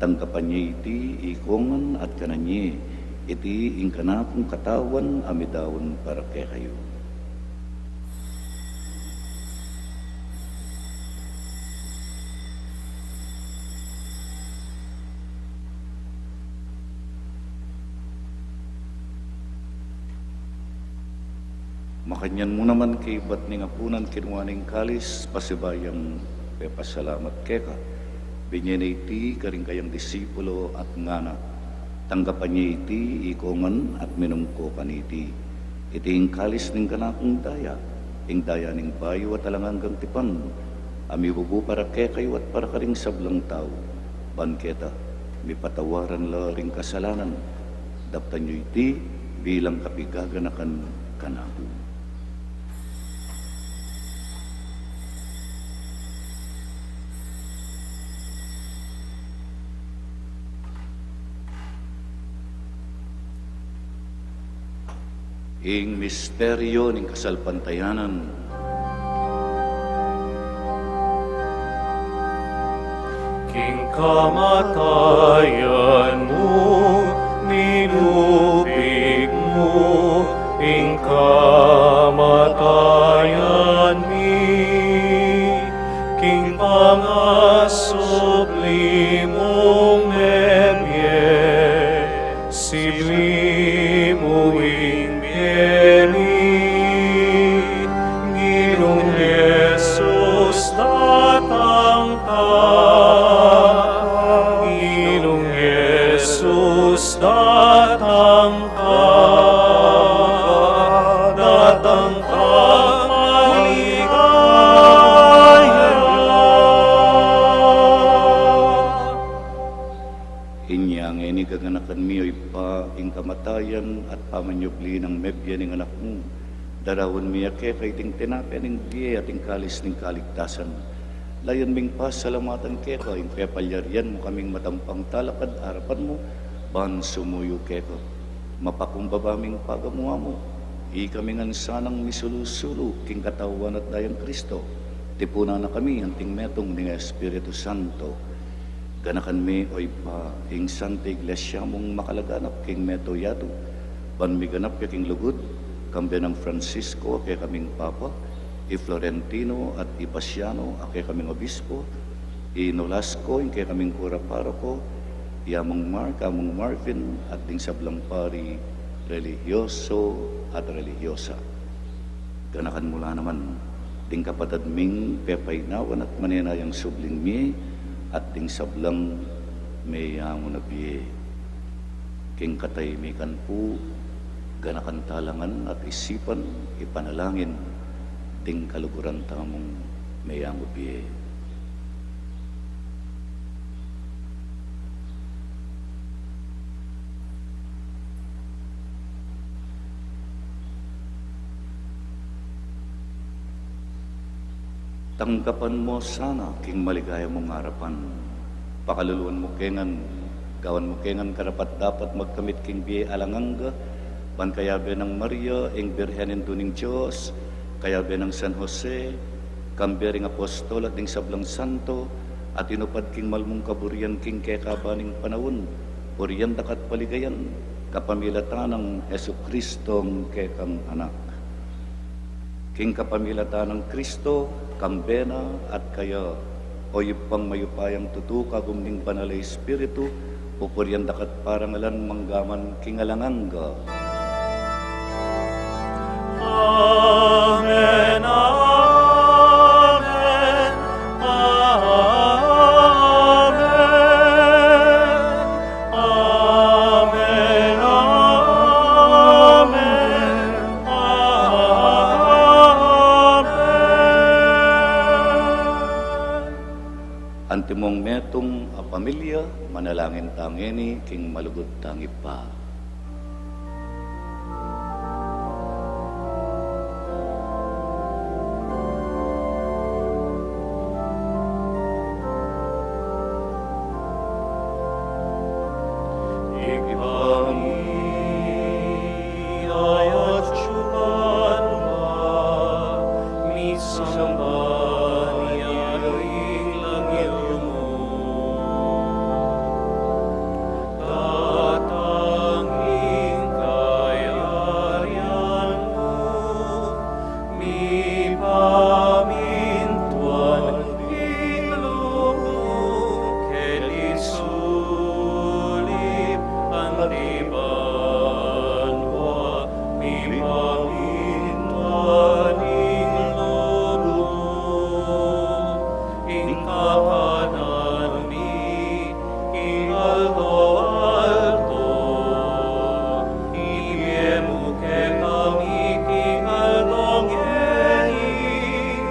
Tanggapan ye iti ikongan at kanan ye, iti ing kanakung katawan a midaun para kekayu. Makanyan mu naman kaibat ning apunan, kinua ne ing kalis, pasibayu yang pepasalamat keka, binye ne iti karing kayang disipulo at ngana: Tanggapan ye iti ikongan at minum ko kaniti. Iti ing kalis ning kanakung daya, ing daya ning bayu at alang anggang tipan, a mibubu para kekayu at para karing sablang tau, ban keta mipatawaran la ring kasalanan. Daptan yu iti bilang kapigaganakan kanaku. Ing misteryu ning kasalpantayanan. King kamatayan mu, tinupik mu ing kamatayan mi, king pangasubli mung mebie, sibli mu ing bie mi. Ginung Jesus, datang ka. Ginung Jesus, datang ka. Datang ka, maligaya. Inya ngeni gaganakan mi, o Ibpa, ing kamatayan at pamanyubli nang mebie ning Anak mu. Daraun mi ya keka iting tinape ning bie at ing kalis ning kaligtasan. Layun ming pasalamatan keka ing pepalyarian mu kaming matampang talakad arapan mu, ban sumuyu keka. Mapakumbaba ming pagamu-amu, ikami ngan sanang misulu-sulu king katawan at dayang Kristo. Tipunan na kami anting metung ning Espiritu Santo. Ganakan me, o Ibpa, ing Santa Iglesia mung makalaganap king mabilug a yatu, ban miganap ya king lugud, kambe nang Francisco a kekaming Papa, i Florentino at i Pasiano a kekaming Obispo, i Nolasco ing kekaming Kura Paroko, i Among Mark, Among Marvin, at ding sablang pari, relihiyoso at relihiyosa. Ganakan mu la naman ding kapatad ming pepainawan at manenayang subling mie, at ding sablang meyangu na bie. King katahimikan pu, ganakan ta la ngan at isipan, ipanalangin ding kaluguran tamung meyangu bie. Tanggapan mu sana king maligaya mung arapan. Pakaluluan mu ke ngan, gawan mu ke ngan karapat-dapat magkamit king bie alang angga, ban kayabe nang Maria, ing Birhen Indu ning Dios, kayabe nang San Jose, kambe ring apostol at ding sablang santo, a tinupad king malmung kaburian king kekaban ning panaun, purian da ka at paligayan, kapamilatan nang Jesucristong kekang Anak. King kapamilatan nang Kristo, kambe na at kaya, o Ibpang mayupayang tutu, kagum ning Banal a Espiritu, pupurian da ka at parangalan manggaman king alang angga. Amen, amen, amen, amen, amen, amen. Anti Mung metung a pamilya, manalangin ta ngeni king malugud tang Ibpa. Ibpa mi, atsu ka banua, misamban ya ing lagyu mu, datang ing kayarian mu, mipamintuan ing lub mu keti sulip anti banua. Mipamintuan ing lub mu. Ing kakanan mi king aldo-aldo ibie mu kekami king aldo ngeni,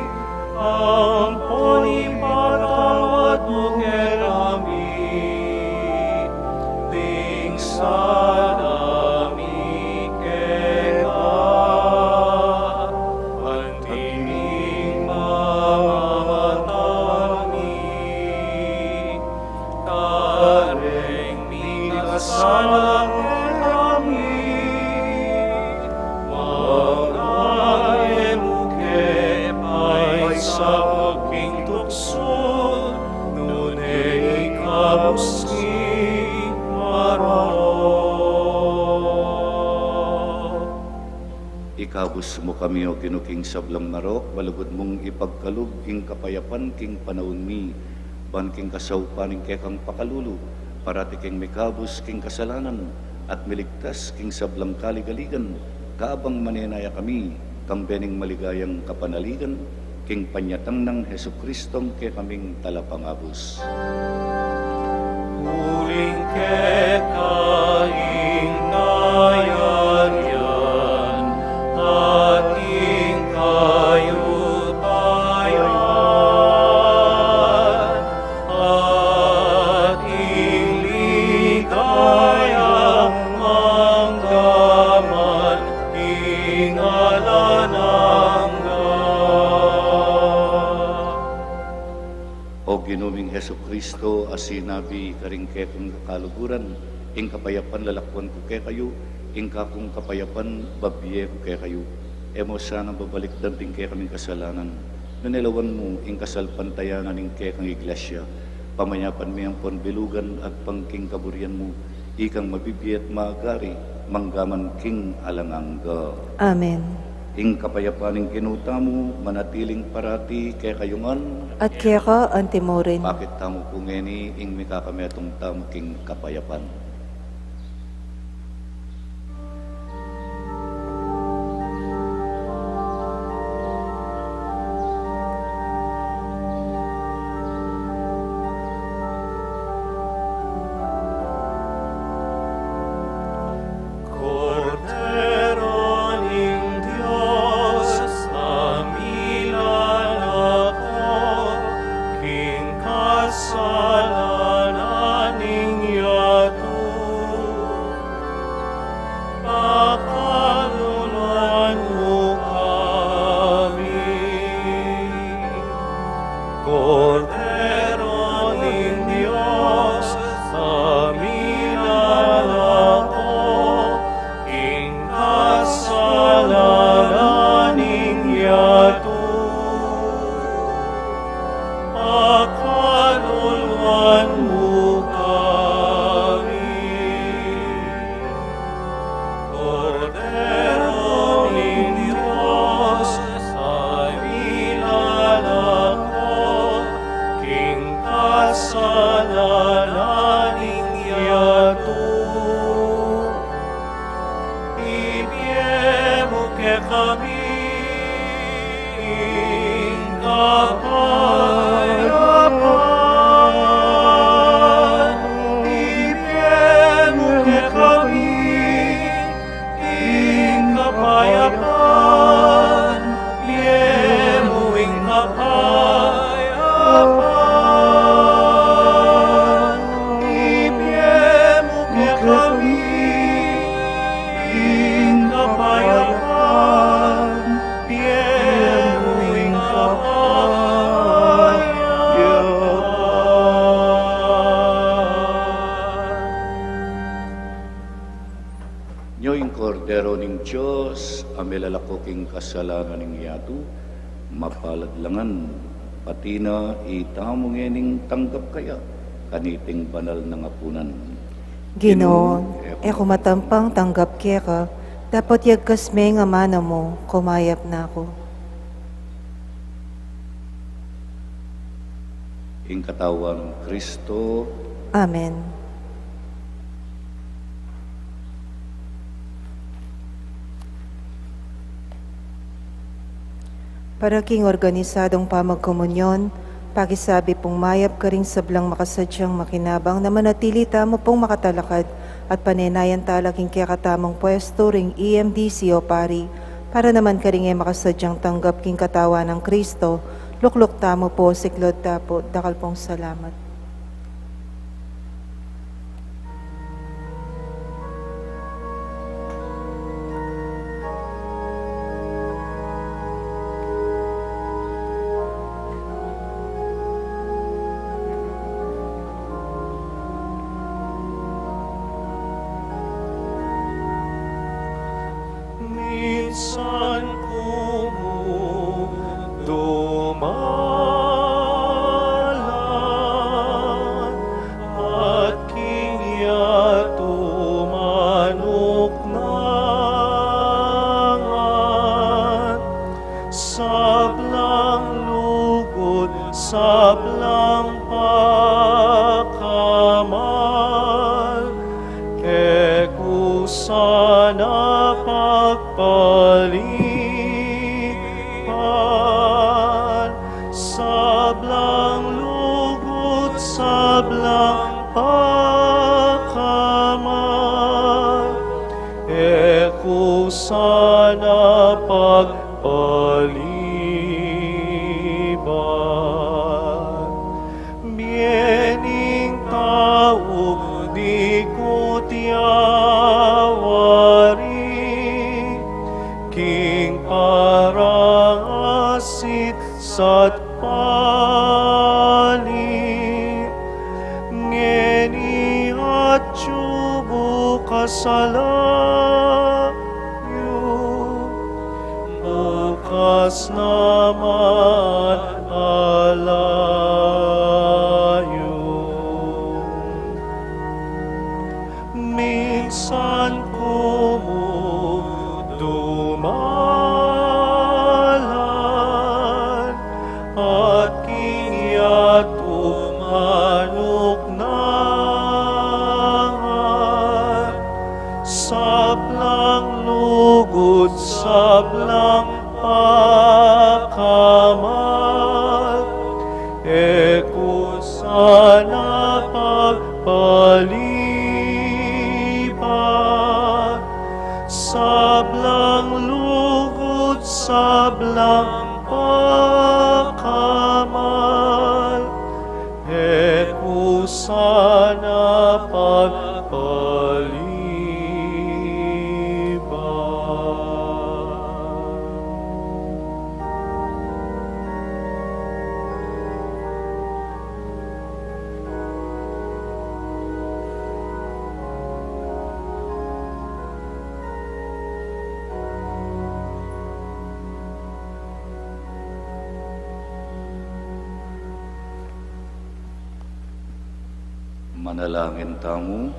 ampon ipatawad mu kekami ding sala mi keka, anti ing pamamatal mi kareng mikasala kekami, manga e mu ke paisaul king tuksu, nune ikabus mi king marok. Ikabus mu kami, O Ginu, king sablang marok, malugud mung ipagkalub ing kapayapan king panaun mi, ban king kasaupan ning kekang pakalulu, parati keng mikabus king kasalanan at miligtas king sablang kaligaligan, kabang manenaya kami kambe ning maligayang kapanaligan, king panyatang nang Jesucristong kekaming Talapangabus. Uling keka ing kayarian at ing kayupayan at ing ligaya mangga man king alang angga. O Ginu ming Jesucristo, a sinabi karing kekang kaluguran, ing kapayapan lalakwan ku kekayu, ing kakung kapayapan babie ku kekayu. E mu sana babalikdan ding kekaming kasalanan, nune lawan mu ing kasalpantayanan ning kekang Iglesia, pamayapan mi ampon bilugan agpang king kaburian mu, ikang mabibie at magari mangga man king alang angga. Amen. Ing kapayapan ning Ginu tamu manatiling parati kekayu ngan. At keka anti murin. Pakit tamu pu ngeni ing mikakametung tamu king kapayapan. Kordero ning Dios, a milalako king kasalanan ning yatu, pakaluluan mu kami. Kordero ning Dios, a milalako king kasalanan ning yatu, pakaluluan mu kami. Kordero ning Dios, a milalako king kasalanan ning yatu, ibie mu kekami ing kapayapan. Ibie mu kekami ing kapayapan, ibie mu ing kapayapan. Pamilalako king kasalanan ning yatu, mapalad la ngan, pati na itamu ngening tanggap kaya kaniting banal nang apunan. Ginu, Ginu, e ku matampang tanggap keka, dapot yagkas me ing amanu mu, kumayap na ku. Ing katawan nang Kristo. Amen. Para king organisadong pamagkomunyon, pakisabi pung mayap karing sablang makasadyang makinabang na manatili tamu pung makatalakad at panenayan tala king kekatamung pwestu ring E M D C o pari, para naman karing e makasadyang tanggap king katawan nang Kristo, lukluk tamu pu, siklaud ta pu. Dakal pung salamat. Minsan ku mu dumalan at king yatu manuknangan, sablang lugud, sablang pakamal, e ku sana pagpaliban, sablang lugud, sablang pakamal, e ku sana pagpaliban. Bie ning tau di ku tiyawari, king parang asit satpali, ngeni atyu bukas alayu, bukas naman alayu. Minsan ku mu dumalan at king yatu manuknangan, sablang lugud, sablang pakamal, e ku sana pagpaliban, sablang lugud, sablang pakamal, e ku sana pagpaliban. Manalangin tamu.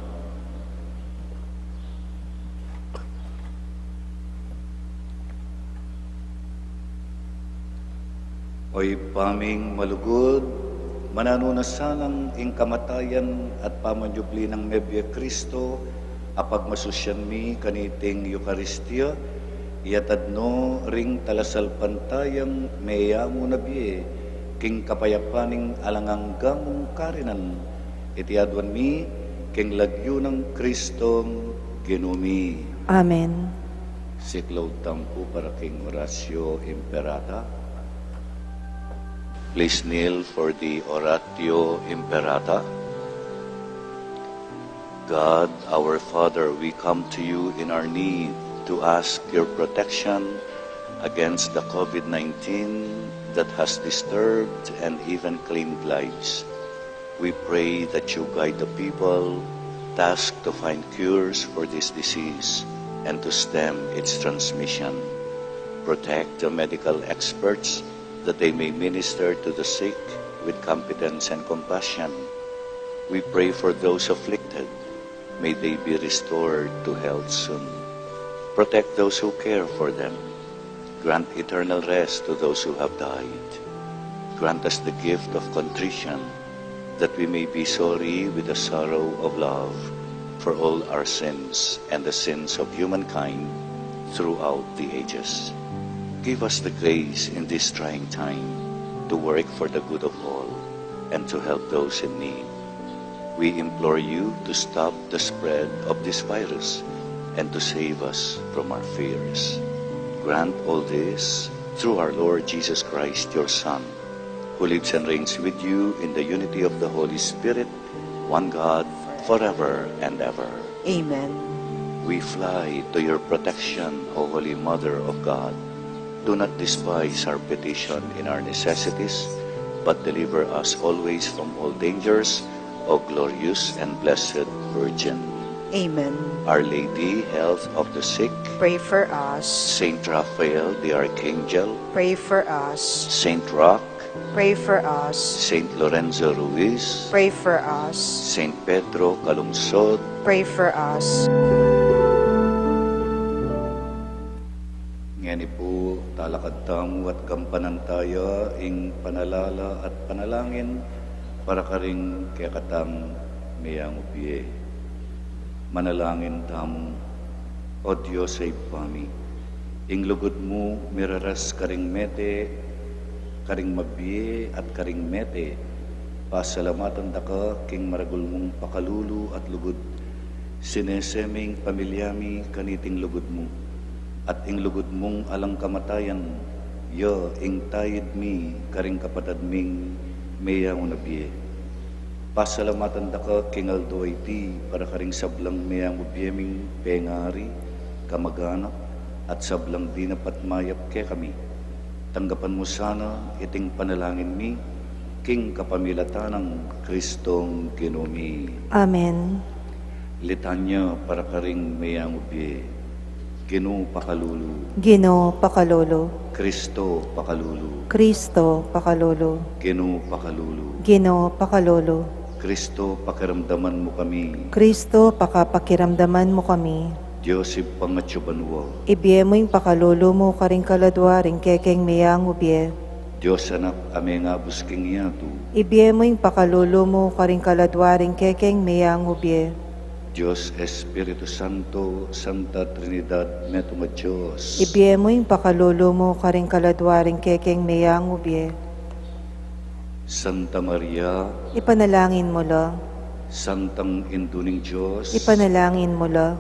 O Ibpa ming malugud, mananu na sanang ing kamatayan at pamanyubli nang mebie Kristo a pagmasusyan mi kaniting Eukaristia, iyatad no ring talasalpantayang meyamu na bie king kapayapan ning alang angga mung karinan. Iti aduan mi king lagyu nang Kristong Ginu mi. Amen. Siklaud tamu pu para king Oratio Imperata. Please kneel for the Oratio Imperata. God, our Father, we come to you in our need to ask your protection against the COVID nineteen that has disturbed and even claimed lives. We pray that you guide the people tasked to find cures for this disease and to stem its transmission. Protect the medical experts that they may minister to the sick with competence and compassion. We pray for those afflicted. May they be restored to health soon. Protect those who care for them. Grant eternal rest to those who have died. Grant us the gift of contrition, that we may be sorry with the sorrow of love for all our sins and the sins of humankind throughout the ages. Give us the grace in this trying time to work for the good of all and to help those in need. We implore you to stop the spread of this virus and to save us from our fears. Grant all this through our Lord Jesus Christ, your Son, who lives and reigns with you in the unity of the Holy Spirit, one God, forever and ever. Amen. We fly to your protection, O Holy Mother of God. Do not despise our petition in our necessities, but deliver us always from all dangers, O glorious and blessed Virgin. Amen. Our Lady, Health of the Sick, pray for us. Saint Raphael the Archangel, pray for us. Saint Roch, pray for us. Saint Lorenzo Ruiz, pray for us. Saint Pedro Calungsod, pray for us. Ngeni pu, talakad tamu at gampanan taya ing panalala at panalangin para karing kekatang meyangu bie. Manalangin tamu. O Dios a Ibpa mi, ing lugud mu miraras karing mete, karing mabie at karing mete. Pasalamatan da ka king maragul mung pakalulu at lugud. Sinese mi ing pamilya mi kaniting lugud mu, at ing lugud mung alang kamatayan, ya ing tayid mi karing kapatad ming meyangu na bie. Pasalamatan da ka king aldo a iti para karing sablang meyangu bie ming pengari, kamaganak, at sablang dinapat mayap kekami. Tanggapan mu sana iting panalangin mi king kapamilatan nang Kristong Ginu mi. Amen. Litanya para karing meyangu bie. Ginu pakalulu. Ginu pakalulu. Kristo pakalulu. Kristo pakalulu. Ginu pakalulu. Ginu pakalulu. Kristo, pakiramdaman mu kami. Kristo, pakapakiramdaman mu kami. Dios Ibpang atsu banua, ibie mu ing pakalulu mu karing kaladua ring kekeng meyangu bie. Dios Anak a mengabus king yatu, ibie mu ing pakalulu mu karing kaladua ring kekeng meyangu bie. Dios Espiritu Santo, Santa Trinidad, metung a Dios, ibie mu ing pakalulu mu karing kaladua ring kekeng meyangu bie. Santa Maria, ipanalangin mu la. Santang Indu ning Dios, ipanalangin mu la.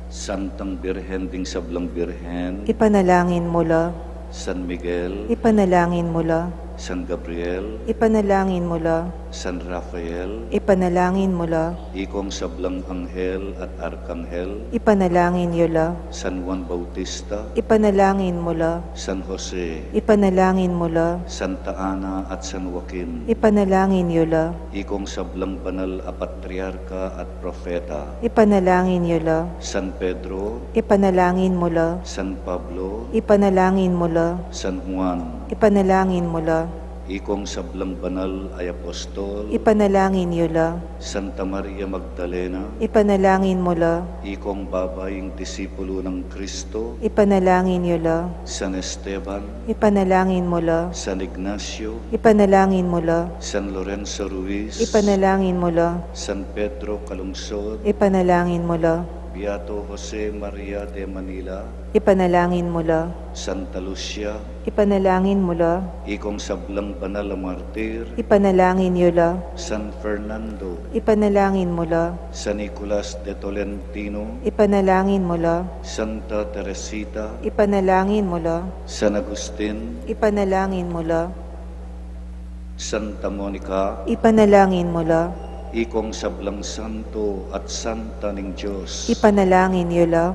Santang Birhen ding sablang birhen, ipanalangin mu la. San Miguel, ipanalangin mu la. San Gabriel, ipanalangin mu la. San Rafael, ipanalangin mu la. Ikong sablang anghel at arkanghel, ipanalangin yu la. San Juan Bautista, ipanalangin mu la. San Jose, ipanalangin mu la. Santa Ana at San Joaquin, ipanalangin yu la. Ikong sablang banal a patriarka at propeta, ipanalangin yu la. San Pedro, ipanalangin mu la. San Pablo, ipanalangin mu la. San Juan, ipanalangin mu la. Ikong sablang banal a apostol, ipanalangin yu la. Santa Maria Magdalena, ipanalangin mu la. Ikong babaying disipulu nang Kristo, ipanalangin yu la. San Esteban, ipanalangin mu la. San Ignacio, ipanalangin mu la. San Lorenzo Ruiz, ipanalangin mu la. San Pedro Calungsod, ipanalangin mu la. Beato Jose Maria de Manila, ipanalangin mu la. Santa Lucia, ipanalangin mu la. Ikong sablang banal a martir, ipanalangin yu la. San Fernando, ipanalangin mu la. San Nicolas de Tolentino, ipanalangin mu la. Santa Teresita, ipanalangin mu la. San Agustin, ipanalangin mu la. Santa Monica, ipanalangin mu la. Ikong sablang santo at santa ning Dios, ipanalangin yu la.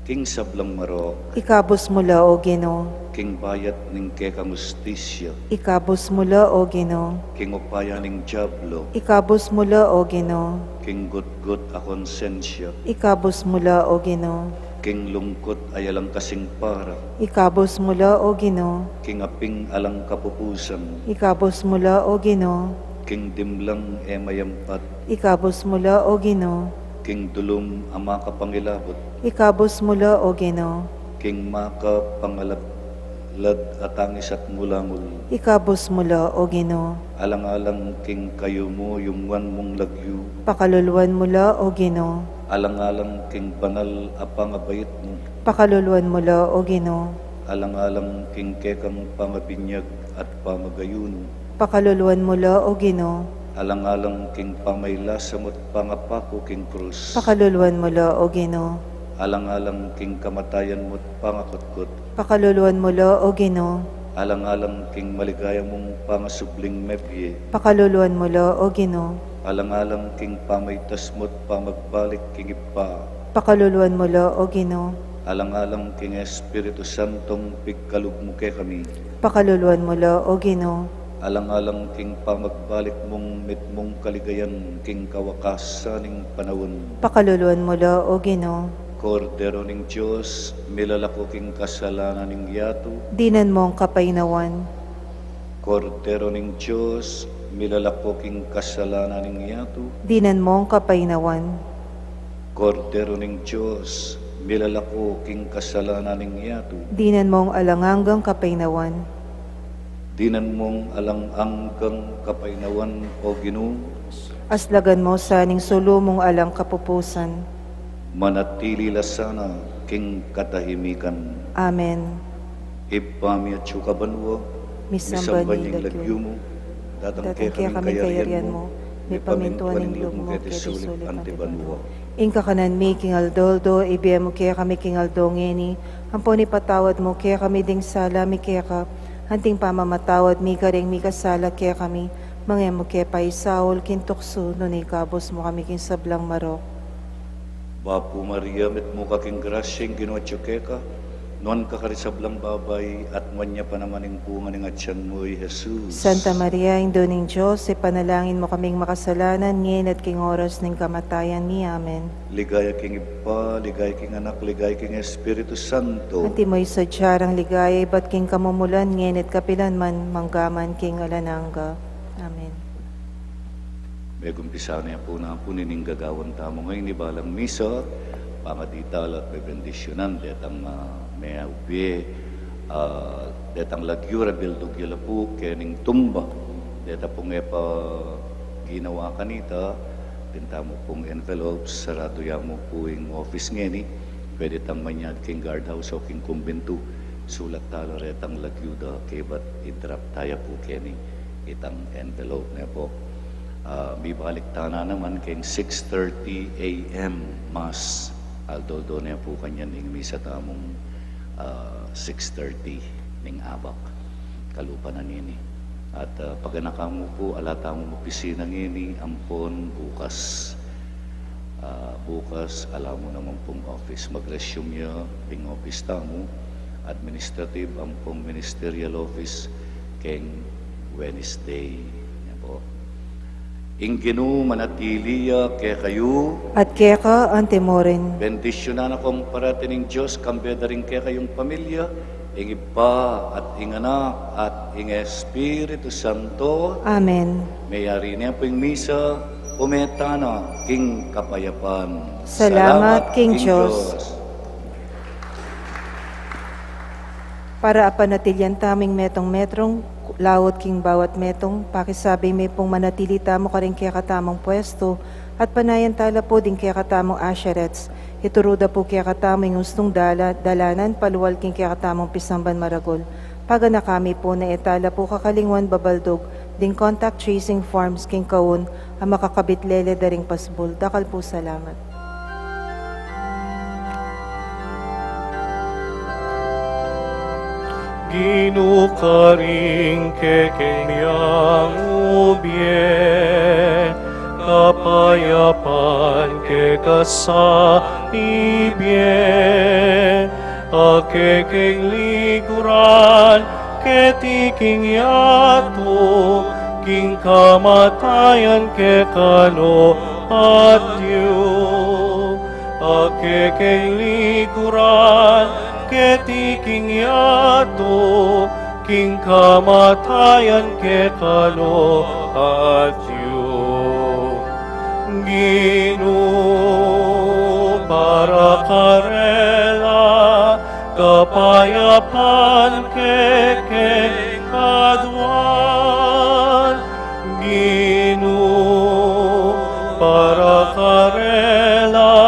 King sablang marok, ikabus mu la, O Ginu. King bayat ning kekang hustisya, ikabus mu la, O Ginu. King upaya ning diablo, ikabus mu la, O Ginu. King gutgut a konsensya, ikabus mu la, O Ginu. King lungkut a alang kasing para. Ikabus mu la, O Ginu. King aping alang kapupusan. Ikabus mu la, O Ginu. King dimlang e mayampat. Ikabus mu la, O Ginu. King dulum a makapangilabut. Ikabus mu la, O Ginu. King makapangalab lad a tangis at ngulangul. Ikabus mu la, O Ginu. Alang-alang king kayumu-yumuan mung lagyu. Pakaluluan mu la, O Ginu. Alang-alang king banal a pangabait mu. Pakaluluan mu la, O Ginu. Alang-alang king kekang pangabinyag at pamagayun. Pakaluluan mu la, O Ginu. Alang-alang king pamaylasa mu't pangapaku king krus. Pakaluluan mu la, O Ginu. Alang-alang king kamatayan mu't pangakutkut. Pakaluluan mu la, O Ginu. Alang-alang king maligaya mung pangasubling mebie. Pakaluluan mu la, O Ginu. Alang-alang king pamaitas mu't pamagbalik king Ibpa. Pakaluluan mu la, O Ginu. Alang-alang king Espiritu Santong pigkalub mu kekami. Pakaluluan mu la, O Ginu. Alang-alang king pamagbalik mung mitmung kaligayan king kawakasan ning panaun. Pakaluluan mu la, O Ginu. Kordero ning Dios, milalako king kasalanan ning yatu. Dinan mung kapainawan. Kordero ning Dios, milalako king kasalanan ning yatu. Dinan mung kapainawan. Kordero ning Dios, milalako king kasalanan ning yatu. Dinan mung alang anggang kapainawan. Dinan mung alang anggang kapainawan, O Ginu. Aslagan mu sa ning sulu mung alang kapupusan. Manatili la sana king katahimikan. Amen. Ibpa mi atsu ka banua, misamban ya ing lagyu mu, datang kekami ing kayarian mu, mipamintuan ing lub mu keti sulip anti banua. Ing kakanan mi king aldo-aldo ibie mu kekami king aldo ngeni, ampon ipatawad mu kekami ding sala mi keka, anting pamamatawad mi karing mikasala kekami, manga e mu ke paisaul king tuksu, nune ikabus mu kami king sablang marok. Bapu Maria, mitmu ka king grasya, ing Ginu atyu keka, nuan ka karing sablang babai, at nuan ya pa naman ing bunga ning atian mu, i Jesus. Santa Maria, Indu ning Dios, ipanalangin mu kaming makasalanan, ngeni at king oras ning kamatayan mi. Amen. Ligaya king Ibpa, ligaya king Anak, ligaya king Espiritu Santo. Antimo ing sadya nang ligaya ibat king kamumulan, ngeni at kapilan man, mangga man king alang angga. Amen. Megumpisan na pu naman pu ning gagawan tamu ngeni, balang misa, pangadi tala at bebendisyunan detang, ah, meaubie, ah, detang lagyu ra bildug ya la pu kening tumba. Deta pung e pa ginawa kanita, atin tamu pung envelope, saradu ya mu pu ing office ngeni, pwede tang manyad king guardhouse o king kumbintu, sulat tala retang lagyu da, kaybat i-drop taya pu keni itang envelope, ne pu. Ah, mibalik tana naman keng six thirty A M Mass. Aldo-aldo ne pu kanyan ing misa tamung, ah, six thirty ning abak. Kalupa na nini. At, ah, paganaka mu pu, ala tamung opisina ngeni ampon bukas. Ah, bukas, ala mu naman pung office. Mag-resume ya ding office tamu, administrative ampon ministerial office, keng Wednesday. Yan po. Ing Ginu manatili ya kekayu. At keka antimurin. Bendisyunan na kong parati ning Dios, kambe da ring kekayung pamilya, ing Ibpa at ing Anak at ing Espiritu Santo. Amen. Meyari ne pu ing misa, ume tana king kapayapan. Salamat king Dios. Para apanatilian tamu ing metung-metung laut king bawat metung, pakisabi mi pung manatili tamu karing kekatamung pwestu at panayan tala pu ding kekatamung usherettes. Ituru da pu kekatamu ing ustung dala-, dalanan palual king kekatamung pisamban maragul. Paganaka mi pu na e tala pu kakalingwan babaldug ding contact tracing forms king kaun a makakabit lele da ring pasbul. Dakal pu salamat. Ginu, karing kekeng miaubie, kapayapan keka sa ibie, a kekeng liguran keti king yatu, king kamatayan keka no atyu. Kekeng liguran keti king yatu, king kamatayan keka no atyu. Ginu, para karela kapayapan kekeng aduan. Ginu, para karela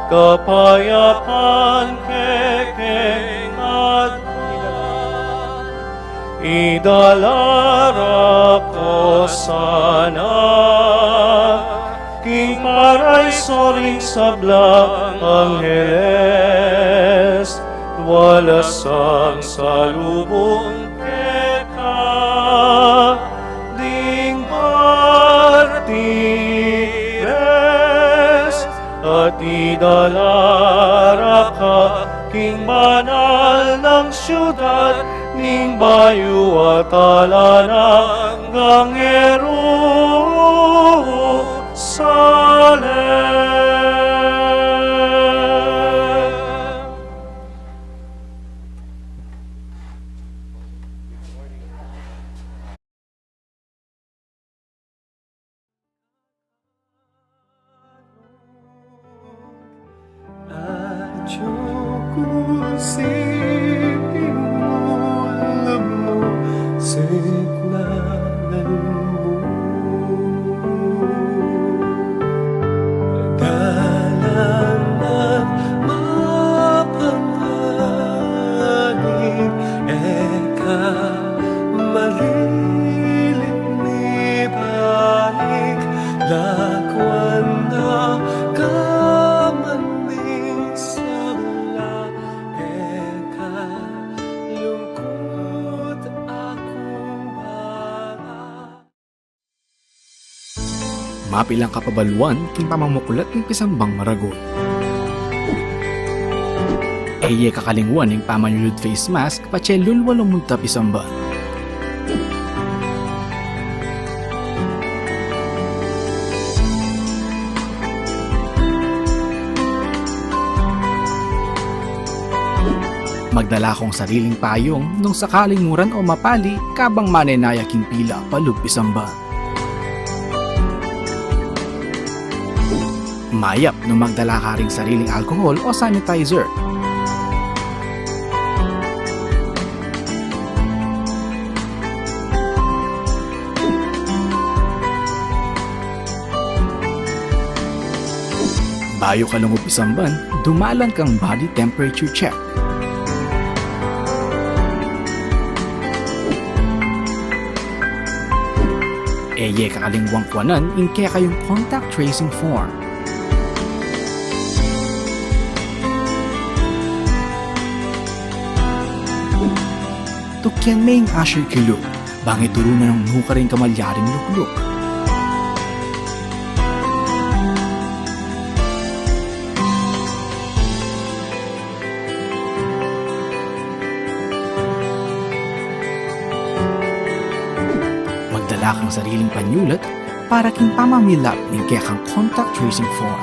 kapayapan kekeng aduan. Idala ra ko sana king paraiso ring sablang angheles, dualas ang salubung keka ding martires, at idala ra ka king banal nang siudad ning bayu at alang anggang Jerusalem. Atiu ku ing simul mu, siknan mu. Dalan at mapanganib, e ka malilit mibalik, lakwan na ka man ning sabla, e ka lungkut, aku bahala. Mapilan kapabaluan king pamamuklat ning pisambang maragul. E ye kakalingwan ing pamanyulud face mask patse lulwa lumunta pisamban. Magdala kong sariling payung nung sakaling muran o mapali kabang manenaya king pila palub pisamban. Mayap nung magdala ka ring sariling alcohol o sanitizer. Bayu ka lungub pisamban, dumalan kang body temperature check. E ye kakalingwang kuanan ing kekayung contact tracing form. Tukian me ing usher kilub, bang e turunan nung nukarin ka malyaring lukluk. Magdala kang sariling panyulat para king pamamilap ning kekang contact tracing form.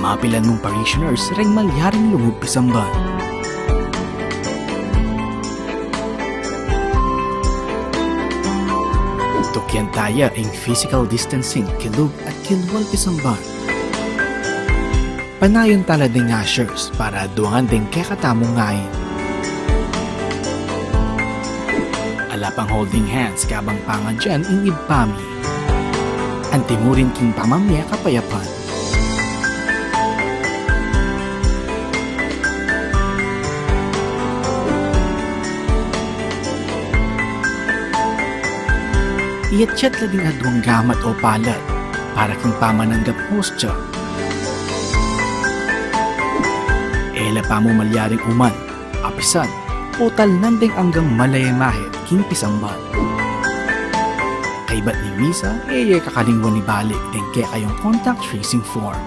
Mapilan mung parishioners reng malyaring lungub pisamban. Tukian taya ing physical distancing kilub at kilwal pisamban. Panayan tala ding ushers para aduangan deng kekatamung ngain. Ala pang holding hands kabang pangadyan ing Ibpa mi. Antimurin king pamamie kapayapan. Iyatyat la ding aduang gamat o palad para king pamananggap hostya. E la pamu malyaring uman, apisan, o talnan deng anggang malayamahit king pisamban. Kaybat ning misa, e ye kakalingwan ibalik deng kekayung contact tracing form.